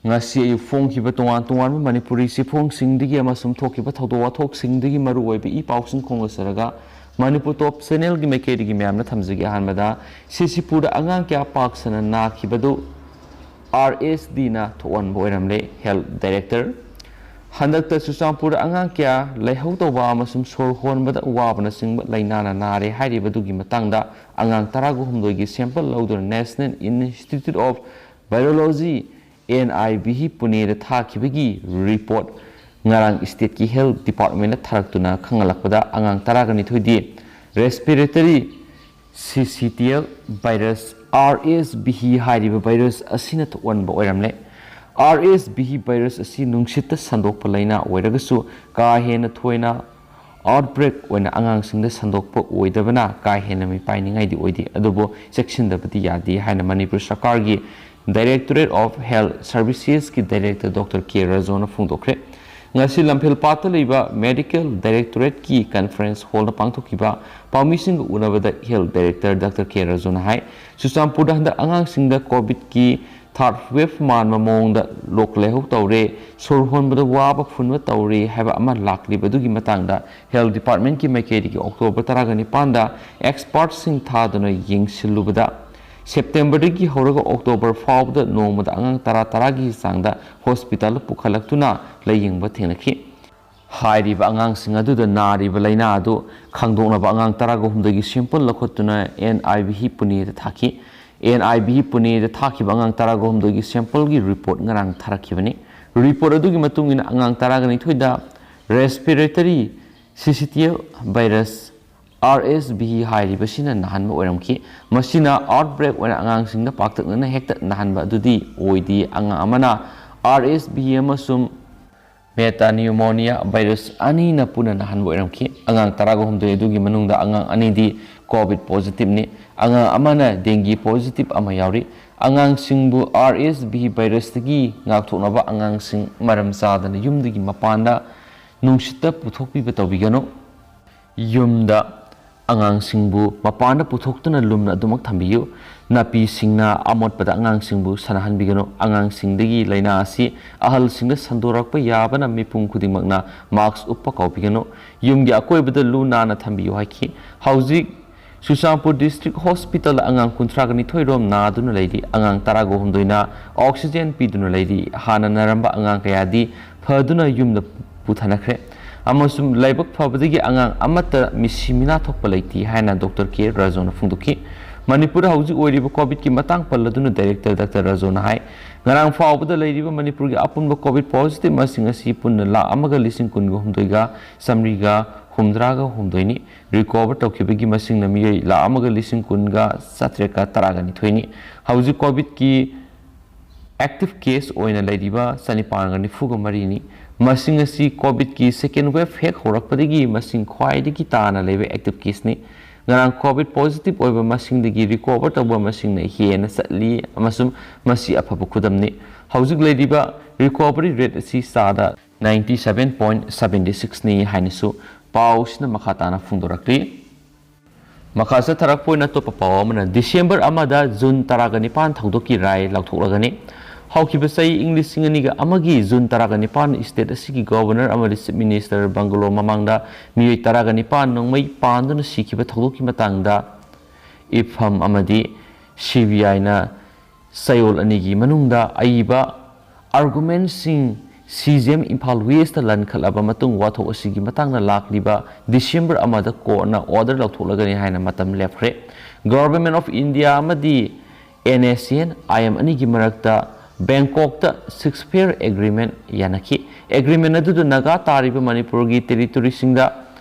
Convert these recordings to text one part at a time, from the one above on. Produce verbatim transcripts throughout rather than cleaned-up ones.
ꯉꯁꯤ ꯑꯌꯨꯛ ꯐꯣꯡꯈꯤꯕ ꯇꯣꯉꯥꯟ ꯇꯣꯉꯥꯟꯕ ꯃꯅꯤꯄꯨꯔꯤ ꯆꯦꯐꯣꯡꯁꯤꯡꯗꯒꯤ ꯑꯃꯁꯨꯡ ꯊꯣꯛꯈꯤꯕ ꯊꯧꯗꯣꯛ ꯋꯥꯊꯣꯛꯁꯤꯡꯗꯒꯤ ꯃꯔꯨꯑꯣꯏꯕ ꯏ ꯄꯥꯎꯁꯤꯡ ꯈꯣꯝꯒꯠꯆꯔꯒ ꯃꯅꯤꯄꯨꯔ ꯇꯣꯞ ꯆꯦꯅꯦꯜꯒꯤ ꯃꯥꯏꯀꯩꯗꯒꯤ ꯃꯌꯥꯝꯅ ꯊꯝꯖꯒꯦ꯫ ꯑꯍꯥꯟꯕꯗ, ꯁꯤꯁꯤꯄꯨꯔꯗ ꯑꯉꯥꯡ ꯀꯌꯥ ꯄꯥꯛ ꯁꯟꯅ ꯅꯥꯈꯤꯕꯗꯨ ꯑꯥꯔ ꯑꯦꯁ ꯗꯤꯅ ꯊꯣꯛꯍꯟꯕ ꯑꯣꯏꯔꯝꯂꯦ, ꯍꯦꯜꯊ ꯗꯥꯏꯔꯦꯛꯇꯔ꯫ ꯍꯟꯗꯛꯇ ꯆꯨꯔꯆꯥꯟꯄꯨꯔꯗ ꯑꯉꯥꯡ ꯀꯌꯥ ꯂꯥꯏꯍꯧ ꯇꯧꯕ ꯑꯃꯁꯨꯡ ꯁꯣꯔ ꯍꯣꯟꯕꯗ ꯋꯥꯕꯅꯆꯤꯡꯕ ꯂꯥꯏꯅꯥꯅ ꯅꯥꯔꯦ ꯍꯥꯏꯔꯤꯕꯗꯨꯒꯤ ꯃꯇꯥꯡꯗ ꯑꯉꯥꯡ ꯇꯔꯥꯒ ꯍꯨꯝꯗꯣꯏꯒꯤ ꯁꯦꯝꯄꯜ ꯂꯧꯗꯨꯅ National Institute of Virology, N I V, ꯄꯨꯅꯦꯗ ꯊꯥꯈꯤꯕꯒꯤ ꯔꯤꯄꯣꯔꯠ ꯉꯔꯥꯡ ꯁ꯭ꯇꯦꯠꯀꯤ ꯍꯦꯜꯊ ꯗꯤꯄꯥꯔꯠꯃꯦꯟꯗ ꯊꯥꯔꯛꯇꯨꯅ ꯈꯪꯍꯜꯂꯛꯄꯗ, ꯑꯉꯥꯡ ꯇꯔꯥꯒ ꯅꯤꯊꯣꯏꯗꯤ respiratory syncytial virus, R S V ꯍꯥꯏꯔꯤꯕ ꯚꯥꯏꯔꯁ ꯑꯁꯤꯅ ꯊꯣꯛꯍꯟꯕ ꯑꯣꯏꯔꯝꯂꯦ꯫ ꯑꯥꯔ ꯑꯦꯁ ꯚꯤ ꯚꯥꯏꯔꯁ ꯑꯁꯤ ꯅꯨꯡꯁꯤꯠꯇ ꯁꯟꯗꯣꯛꯄ ꯂꯥꯏꯅꯥ ꯑꯣꯏꯔꯒꯁꯨ, ꯀꯥ ꯍꯦꯟꯅ ꯊꯣꯏꯅ ꯑꯥꯎꯠꯕ꯭ꯔꯦꯛ ꯑꯣꯏꯅ ꯑꯉꯥꯡꯁꯤꯡꯗ ꯁꯟꯗꯣꯛꯄ ꯑꯣꯏꯗꯕꯅ ꯀꯥ ꯍꯦꯟꯅ ꯃꯤꯄꯥꯏꯅꯤꯡꯉꯥꯏꯗꯤ ꯑꯣꯏꯗꯦ, ꯑꯗꯨꯕꯨ ꯆꯦꯛꯁꯤꯟꯗꯕꯗꯤ ꯌꯥꯗꯦ ꯍꯥꯏꯅ ꯃꯅꯤꯄꯨꯔ ꯁꯔꯀꯥꯔꯒꯤ Directorate of Health Servicesꯀꯤ ꯗꯥꯏꯔꯦꯛꯇꯔ ꯗꯣꯛꯇꯔ ꯀꯦ ꯔꯖꯣꯅ ꯐꯣꯡꯗꯣꯛꯈ꯭ꯔꯦ꯫ ꯉꯁꯤ ꯂꯝꯐꯦꯜꯄꯥꯠꯇ ꯂꯩꯕ ꯃꯦꯗꯤꯀꯦꯜ ꯗꯥꯏꯔꯦꯛꯇꯣꯔꯦꯠꯀꯤ ꯀꯟꯐꯔꯦꯟꯁ ꯍꯣꯜꯗ ꯄꯥꯡꯊꯣꯛꯈꯤꯕ ꯄꯥꯎꯃꯤꯁꯤꯡꯒ ꯎꯅꯕꯗ ꯍꯦꯜꯊ ꯗꯥꯏꯔꯦꯛꯇꯔ ꯗꯥꯛꯇꯔ ꯀꯦ ꯔꯖꯣꯅ ꯍꯥꯏ, ꯆꯨꯔꯆꯥꯟꯄꯨꯔꯗ ꯍꯟꯗꯛ ꯑꯉꯥꯡꯁꯤꯡꯗ ꯀꯣꯚꯤꯗꯀꯤ ꯊꯥꯔꯗ ꯋꯦꯚ ꯃꯥꯟꯕ ꯃꯑꯣꯡꯗ ꯂꯣꯛ ꯂꯥꯏꯍꯧ ꯇꯧꯔꯦ, ꯁꯣꯔ ꯍꯣꯟꯕꯗ ꯋꯥꯕ ꯐꯨꯟꯕ ꯇꯧꯔꯦ ꯍꯥꯏꯕ ꯑꯃ ꯂꯥꯛꯂꯤꯕ ꯑꯗꯨꯒꯤ ꯃꯇꯥꯡꯗ ꯍꯦꯜꯊ ꯗꯤꯄꯥꯔꯠꯃꯦꯟꯠꯀꯤ ꯃꯥꯏꯀꯩꯗꯒꯤ ꯑꯣꯛꯇꯣꯕꯔ ꯇꯔꯥꯒ ꯅꯤꯄꯥꯟꯗ ꯑꯦꯛꯁꯄꯥꯔꯠꯁꯤꯡ ꯊꯥꯗꯨꯅ ꯌꯦꯡꯁꯤꯜꯂꯨꯕꯗ, ꯁꯦꯞꯇꯦꯝꯕꯔꯗꯒꯤ ꯍꯧꯔꯒ ꯑꯣꯛꯇꯣꯕꯔ ꯐꯥꯎꯕꯗ ꯅꯣꯡꯃꯗ ꯑꯉꯥꯡ ꯇꯔꯥ ꯇꯔꯥꯒꯤ ꯆꯥꯡꯗ ꯍꯣꯁꯄꯤꯇꯥꯜꯗ ꯄꯨꯈꯠꯂꯛꯇꯨꯅ ꯂꯥꯌꯦꯡꯕ ꯊꯦꯡꯅꯈꯤ꯫ ꯍꯥꯏꯔꯤꯕ ꯑꯉꯥꯡꯁꯤꯡ ꯑꯗꯨꯗ ꯅꯥꯔꯤꯕ ꯂꯥꯏꯅꯥ ꯑꯗꯨ ꯈꯪꯗꯣꯛꯅꯕ ꯑꯉꯥꯡ ꯇꯔꯥꯒ ꯍꯨꯝꯗꯣꯏꯒꯤ ꯁꯦꯝꯄꯜ ꯂꯧꯈꯠꯇꯨꯅ ꯑꯦꯟ ꯑꯥꯏ ꯚꯤ ꯄꯨꯅꯦꯗ ꯊꯥꯈꯤ꯫ ꯑꯦꯟ ꯑꯥꯏ ꯚꯤ ꯄꯨꯅꯦꯗ ꯊꯥꯈꯤꯕ ꯑꯉꯥꯡ ꯇꯔꯥꯒ ꯍꯨꯝꯗꯣꯏꯒꯤ ꯁꯦꯝꯄꯜꯒꯤ ꯔꯤꯄꯣꯔꯠ ꯉꯔꯥꯡ ꯊꯥꯔꯛꯈꯤꯕꯅꯤ꯫ ꯔꯤꯄꯣꯔꯠ ꯑꯗꯨꯒꯤ ꯃꯇꯨꯡ ꯏꯟꯅ, ꯑꯉꯥꯡ ꯇꯔꯥꯒ ꯅꯤꯊꯣꯏꯗ respiratory syncytial virus, R S V ꯍꯥꯏꯔꯤꯕꯁꯤꯅ ꯅꯥꯍꯟꯕ ꯑꯣꯏꯔꯝꯈꯤ꯫ ꯃꯁꯤꯅ ꯑꯥꯎꯠꯕ꯭ꯔꯦꯛ ꯑꯣꯏꯅ ꯑꯉꯥꯡꯁꯤꯡꯗ ꯄꯥꯛꯇꯛꯅꯅ ꯍꯦꯛꯇ ꯅꯥꯍꯟꯕ ꯑꯗꯨꯗꯤ ꯑꯣꯏꯗꯦ꯫ ꯑꯉꯥꯡ ꯑꯃꯅ ꯑꯥꯔ ꯑꯦꯁ ꯚꯤ ꯑꯃꯁꯨꯡ ꯃꯦꯇꯥꯅꯤꯎꯃꯣꯅꯤꯌꯥ ꯚꯥꯏꯔꯁ ꯑꯅꯤꯅ ꯄꯨꯟꯅ ꯅꯥꯍꯟꯕ ꯑꯣꯏꯔꯝꯈꯤ꯫ ꯑꯉꯥꯡ ꯇꯔꯥꯒ ꯍꯨꯝꯗꯣꯏ ꯑꯗꯨꯒꯤ ꯃꯅꯨꯡꯗ ꯑꯉꯥꯡ ꯑꯅꯤꯗꯤ ꯀꯣꯚꯤꯗ ꯄꯣꯖꯤꯇꯤꯚꯅꯤ꯫ ꯑꯉꯥꯡ ꯑꯃꯅ ꯗꯦꯡꯒꯤ ꯄꯣꯖꯤꯇꯤꯚ ꯑꯃ ꯌꯥꯎꯔꯤ꯫ ꯑꯉꯥꯡꯁꯤꯡꯕꯨ ꯑꯥꯔ ꯑꯦꯁ ꯚꯤ ꯚꯥꯏꯔꯁꯇꯒꯤ ꯉꯥꯛꯊꯣꯛꯅꯕ ꯑꯉꯥꯡꯁꯤꯡ ꯃꯔꯝ ꯆꯥꯗꯅ ꯌꯨꯝꯗꯒꯤ ꯃꯄꯥꯟꯗ ꯅꯨꯡꯁꯤꯠꯇ ꯄꯨꯊꯣꯛꯄꯤꯕ ꯇꯧꯕꯤꯒꯅꯨ꯫ ꯌꯨꯝꯗ ꯑꯉꯥꯡꯁꯤꯡꯕꯨ ꯃꯄꯥꯟꯗ ꯄꯨꯊꯣꯛꯇꯨꯅ ꯂꯨꯝꯅ ꯑꯗꯨꯃꯛ ꯊꯝꯕꯤꯌꯨ꯫ ꯅꯥꯄꯤꯁꯤꯡꯅ ꯑꯃꯣꯠꯄꯗ ꯑꯉꯥꯡꯁꯤꯡꯕꯨ ꯁꯥꯟꯅꯍꯟꯕꯤꯒꯅꯨ꯫ ꯑꯉꯥꯡꯁꯤꯡꯗꯒꯤ ꯂꯥꯏꯅꯥ ꯑꯁꯤ ꯑꯍꯜꯁꯤꯡꯗ ꯁꯟꯗꯣꯔꯛꯄ ꯌꯥꯕꯅ ꯃꯤꯄꯨꯝ ꯈꯨꯗꯤꯡꯃꯛꯅ ꯃꯥꯁ꯭ꯛ ꯎꯞꯄ ꯀꯥꯎꯕꯤꯒꯅꯨ꯫ ꯌꯨꯝꯒꯤ ꯑꯀꯣꯏꯕꯗ ꯂꯨ ꯅꯥꯟꯅ ꯊꯝꯕꯤꯌꯨ ꯍꯥꯏꯈꯤ꯫ ꯍꯧꯖꯤꯛ ꯆꯨꯔꯆꯥꯟꯄꯨꯔ ꯗꯤꯁꯇ꯭ꯔꯤꯛ ꯍꯣꯁꯄꯤꯇꯥꯜꯗ ꯑꯉꯥꯡ ꯀꯨꯟꯊ꯭ꯔꯥꯒ ꯅꯤꯊꯣꯏ ꯔꯣꯝ ꯅꯥꯗꯨꯅ ꯂꯩꯔꯤ꯫ ꯑꯉꯥꯡ ꯇꯔꯥꯒ ꯍꯨꯝꯗꯣꯏꯅ ꯑꯣꯛꯁꯤꯖꯦꯟ ꯄꯤꯗꯨꯅ ꯂꯩꯔꯤ꯫ ꯍꯥꯟꯅ ꯅꯥꯔꯝꯕ ꯑꯉꯥꯡ ꯀꯌꯥꯗꯤ ꯐꯗꯨꯅ ꯌꯨꯝꯗ ꯄꯨꯊꯅꯈ꯭ꯔꯦ ꯑꯃꯁꯨꯡ ꯂꯥꯏꯕꯛ ꯐꯕꯗꯒꯤ ꯑꯉꯥꯡ ꯑꯃꯠꯇ ꯃꯤꯁꯤ ꯃꯤꯅꯥ ꯊꯣꯛꯄ ꯂꯩꯇꯦ ꯍꯥꯏꯅ ꯗꯣꯛꯇꯔ ꯀꯦ ꯔꯥꯖꯨꯅ ꯐꯣꯡꯗꯣꯛꯈꯤ꯫ ꯃꯅꯤꯄꯨꯔꯗ ꯍꯧꯖꯤꯛ ꯑꯣꯏꯔꯤꯕ ꯀꯣꯚꯤꯗꯀꯤ ꯃꯇꯥꯡ ꯄꯜꯂꯗꯨꯅ ꯗꯥꯏꯔꯦꯛꯇꯔ ꯗꯥꯛꯇꯔ ꯔꯥꯖꯨꯅ ꯍꯥꯏ, ꯉꯔꯥꯡ ꯐꯥꯎꯕꯗ ꯂꯩꯔꯤꯕ ꯃꯅꯤꯄꯨꯔꯒꯤ ꯑꯄꯨꯟꯕ ꯀꯣꯚꯤꯗ ꯄꯣꯖꯤꯇꯤꯚ ꯃꯁꯤꯡ ꯑꯁꯤ ꯄꯨꯟꯅ ꯂꯥꯈ ꯑꯃꯒ ꯂꯤꯁꯤꯡ ꯀꯨꯟꯒ ꯍꯨꯝꯗꯣꯏꯒ ꯆꯥꯃꯔꯤꯒ ꯍꯨꯝꯗ꯭ꯔꯥꯒ ꯍꯨꯝꯗꯣꯏꯅꯤ꯫ ꯔꯤꯀꯣꯚꯔ ꯇꯧꯈꯤꯕꯒꯤ ꯃꯁꯤꯡꯅ ꯃꯤꯑꯣꯏ ꯂꯥꯈ ꯑꯃꯒ ꯂꯤꯁꯤꯡ ꯀꯨꯟꯒ ꯆꯥꯇ꯭ꯔꯦꯠꯀ ꯇꯔꯥꯒ ꯅꯤꯊꯣꯏꯅꯤ꯫ ꯍꯧꯖꯤꯛ ꯀꯣꯚꯤꯗꯀꯤ ꯑꯦꯛꯇꯤꯚ ꯀꯦꯁ ꯑꯣꯏꯅ ꯂꯩꯔꯤꯕ ꯆꯅꯤꯄꯥꯟꯒ ꯅꯤꯐꯨꯒ ꯃꯔꯤꯅꯤ꯫ ꯃꯁꯤꯡ ꯑꯁꯤ ꯀꯣꯚꯤꯗꯀꯤ ꯁꯦꯀꯦꯟ ꯋꯦꯚ ꯍꯦꯛ ꯍꯧꯔꯛꯄꯗꯒꯤ ꯃꯁꯤꯡ ꯈ꯭ꯋꯥꯏꯗꯒꯤ ꯇꯥꯅ ꯂꯩꯕ ꯑꯦꯛꯇꯤꯚ ꯀꯦꯁꯅꯤ꯫ ꯉꯔꯥꯡ ꯀꯣꯚꯤꯗ ꯄꯣꯖꯤꯇꯤꯚ ꯑꯣꯏꯕ ꯃꯁꯤꯡꯗꯒꯤ ꯔꯤꯀꯣꯚꯔ ꯇꯧꯕ ꯃꯁꯤꯡꯅ ꯍꯦꯟꯅ ꯆꯠꯂꯤ ꯑꯃꯁꯨꯡ ꯃꯁꯤ ꯑꯐꯕ ꯈꯨꯗꯝꯅꯤ꯫ ꯍꯧꯖꯤꯛ ꯂꯩꯔꯤꯕ ꯔꯤꯀꯣꯚꯔꯤ ꯔꯦꯠ ꯑꯁꯤ ꯆꯥꯗ ninety seven point seventy sixꯅꯤ ꯍꯥꯏꯅꯁꯨ ꯄꯥꯎꯁꯤꯅ ꯃꯈꯥ ꯇꯥꯅ ꯐꯣꯡꯗꯣꯔꯛꯂꯤ꯫ ꯃꯈꯥ ꯆꯠꯊꯔꯛꯄ ꯑꯣꯏꯅ ꯑꯇꯣꯞꯄ ꯄꯥꯎ ꯑꯃꯅ, ꯗꯤꯁꯦꯝꯕꯔ ꯑꯃꯗ ꯖꯨꯟ ꯇꯔꯥꯒ ꯅꯤꯄꯥꯟ ꯊꯧꯗꯣꯛꯀꯤ ꯔꯥꯏ ꯂꯥꯎꯊꯣꯛꯂꯒꯅꯤ꯫ ꯍꯧꯈꯤꯕ ꯆꯍꯤ ꯏꯪ ꯂꯤꯁꯤꯡ ꯑꯅꯤꯒ ꯑꯃꯒꯤ ꯖꯨꯟ ꯇꯔꯥꯒ ꯅꯤꯄꯥꯟ ꯁ꯭ꯇꯦꯠ ꯑꯁꯤꯒꯤ ꯒꯣꯚꯔꯅꯔ ꯑꯃꯗꯤ ꯆꯤꯐ ꯃꯤꯅꯤꯁꯇꯔ ꯕꯪꯒꯂꯣ ꯃꯃꯥꯡꯗ ꯃꯤꯑꯣꯏ ꯇꯔꯥꯒ ꯅꯤꯄꯥꯟ ꯅꯣꯡꯃꯩ ꯄꯥꯟꯗꯨꯅ ꯁꯤꯈꯤꯕ ꯊꯧꯗꯣꯛꯀꯤ ꯃꯇꯥꯡꯗ ꯏꯐꯝ ꯑꯃꯗꯤ ꯁꯤ ꯕꯤ ꯑꯥꯏꯅ ꯆꯌꯣꯜ ꯑꯅꯤꯒꯤ ꯃꯅꯨꯡꯗ ꯑꯏꯕ ꯑꯥꯔꯒꯨꯃꯦꯟꯁꯤꯡ C G M Imphal west ꯂꯟꯈꯠꯂꯕ ꯃꯇꯨꯡ ꯋꯥꯊꯣꯛ ꯑꯁꯤꯒꯤ ꯃꯇꯥꯡꯗ ꯂꯥꯛꯂꯤꯕ ꯗꯤꯁꯦꯝꯕꯔ ꯑꯃꯗ ꯀꯣꯔꯠꯅ ꯑꯣꯔꯗꯔ ꯂꯧꯊꯣꯛꯂꯒꯅꯤ ꯍꯥꯏꯅ ꯃꯇꯝ ꯂꯦꯞꯈ꯭ꯔꯦ꯫ ꯒꯣꯚꯔꯟꯃꯦꯟꯠ ꯑꯣꯐ ꯏꯟꯗꯤꯌꯥ ꯑꯃꯗꯤ ꯑꯦꯟ ꯑꯦꯁ ꯁꯤ ꯑꯦꯟ ꯑꯥꯏ ꯑꯦꯝ ꯑꯅꯤꯒꯤ ꯃꯔꯛꯇ ꯕꯦꯡꯀꯣꯛꯇ ꯁꯤꯖꯐꯥꯌꯔ ꯑꯦꯒ꯭ꯔꯤꯃꯦꯟꯠ ꯌꯥꯅꯈꯤ꯫ ꯑꯦꯒ꯭ꯔꯤꯃꯦꯟꯠ ꯑꯗꯨꯗ ꯅꯥꯒꯥ ꯇꯥꯔꯤꯕ ꯃꯅꯤꯄꯨꯔꯒꯤ ꯇꯦꯔꯤꯇꯣꯔꯤꯁꯤꯡꯗ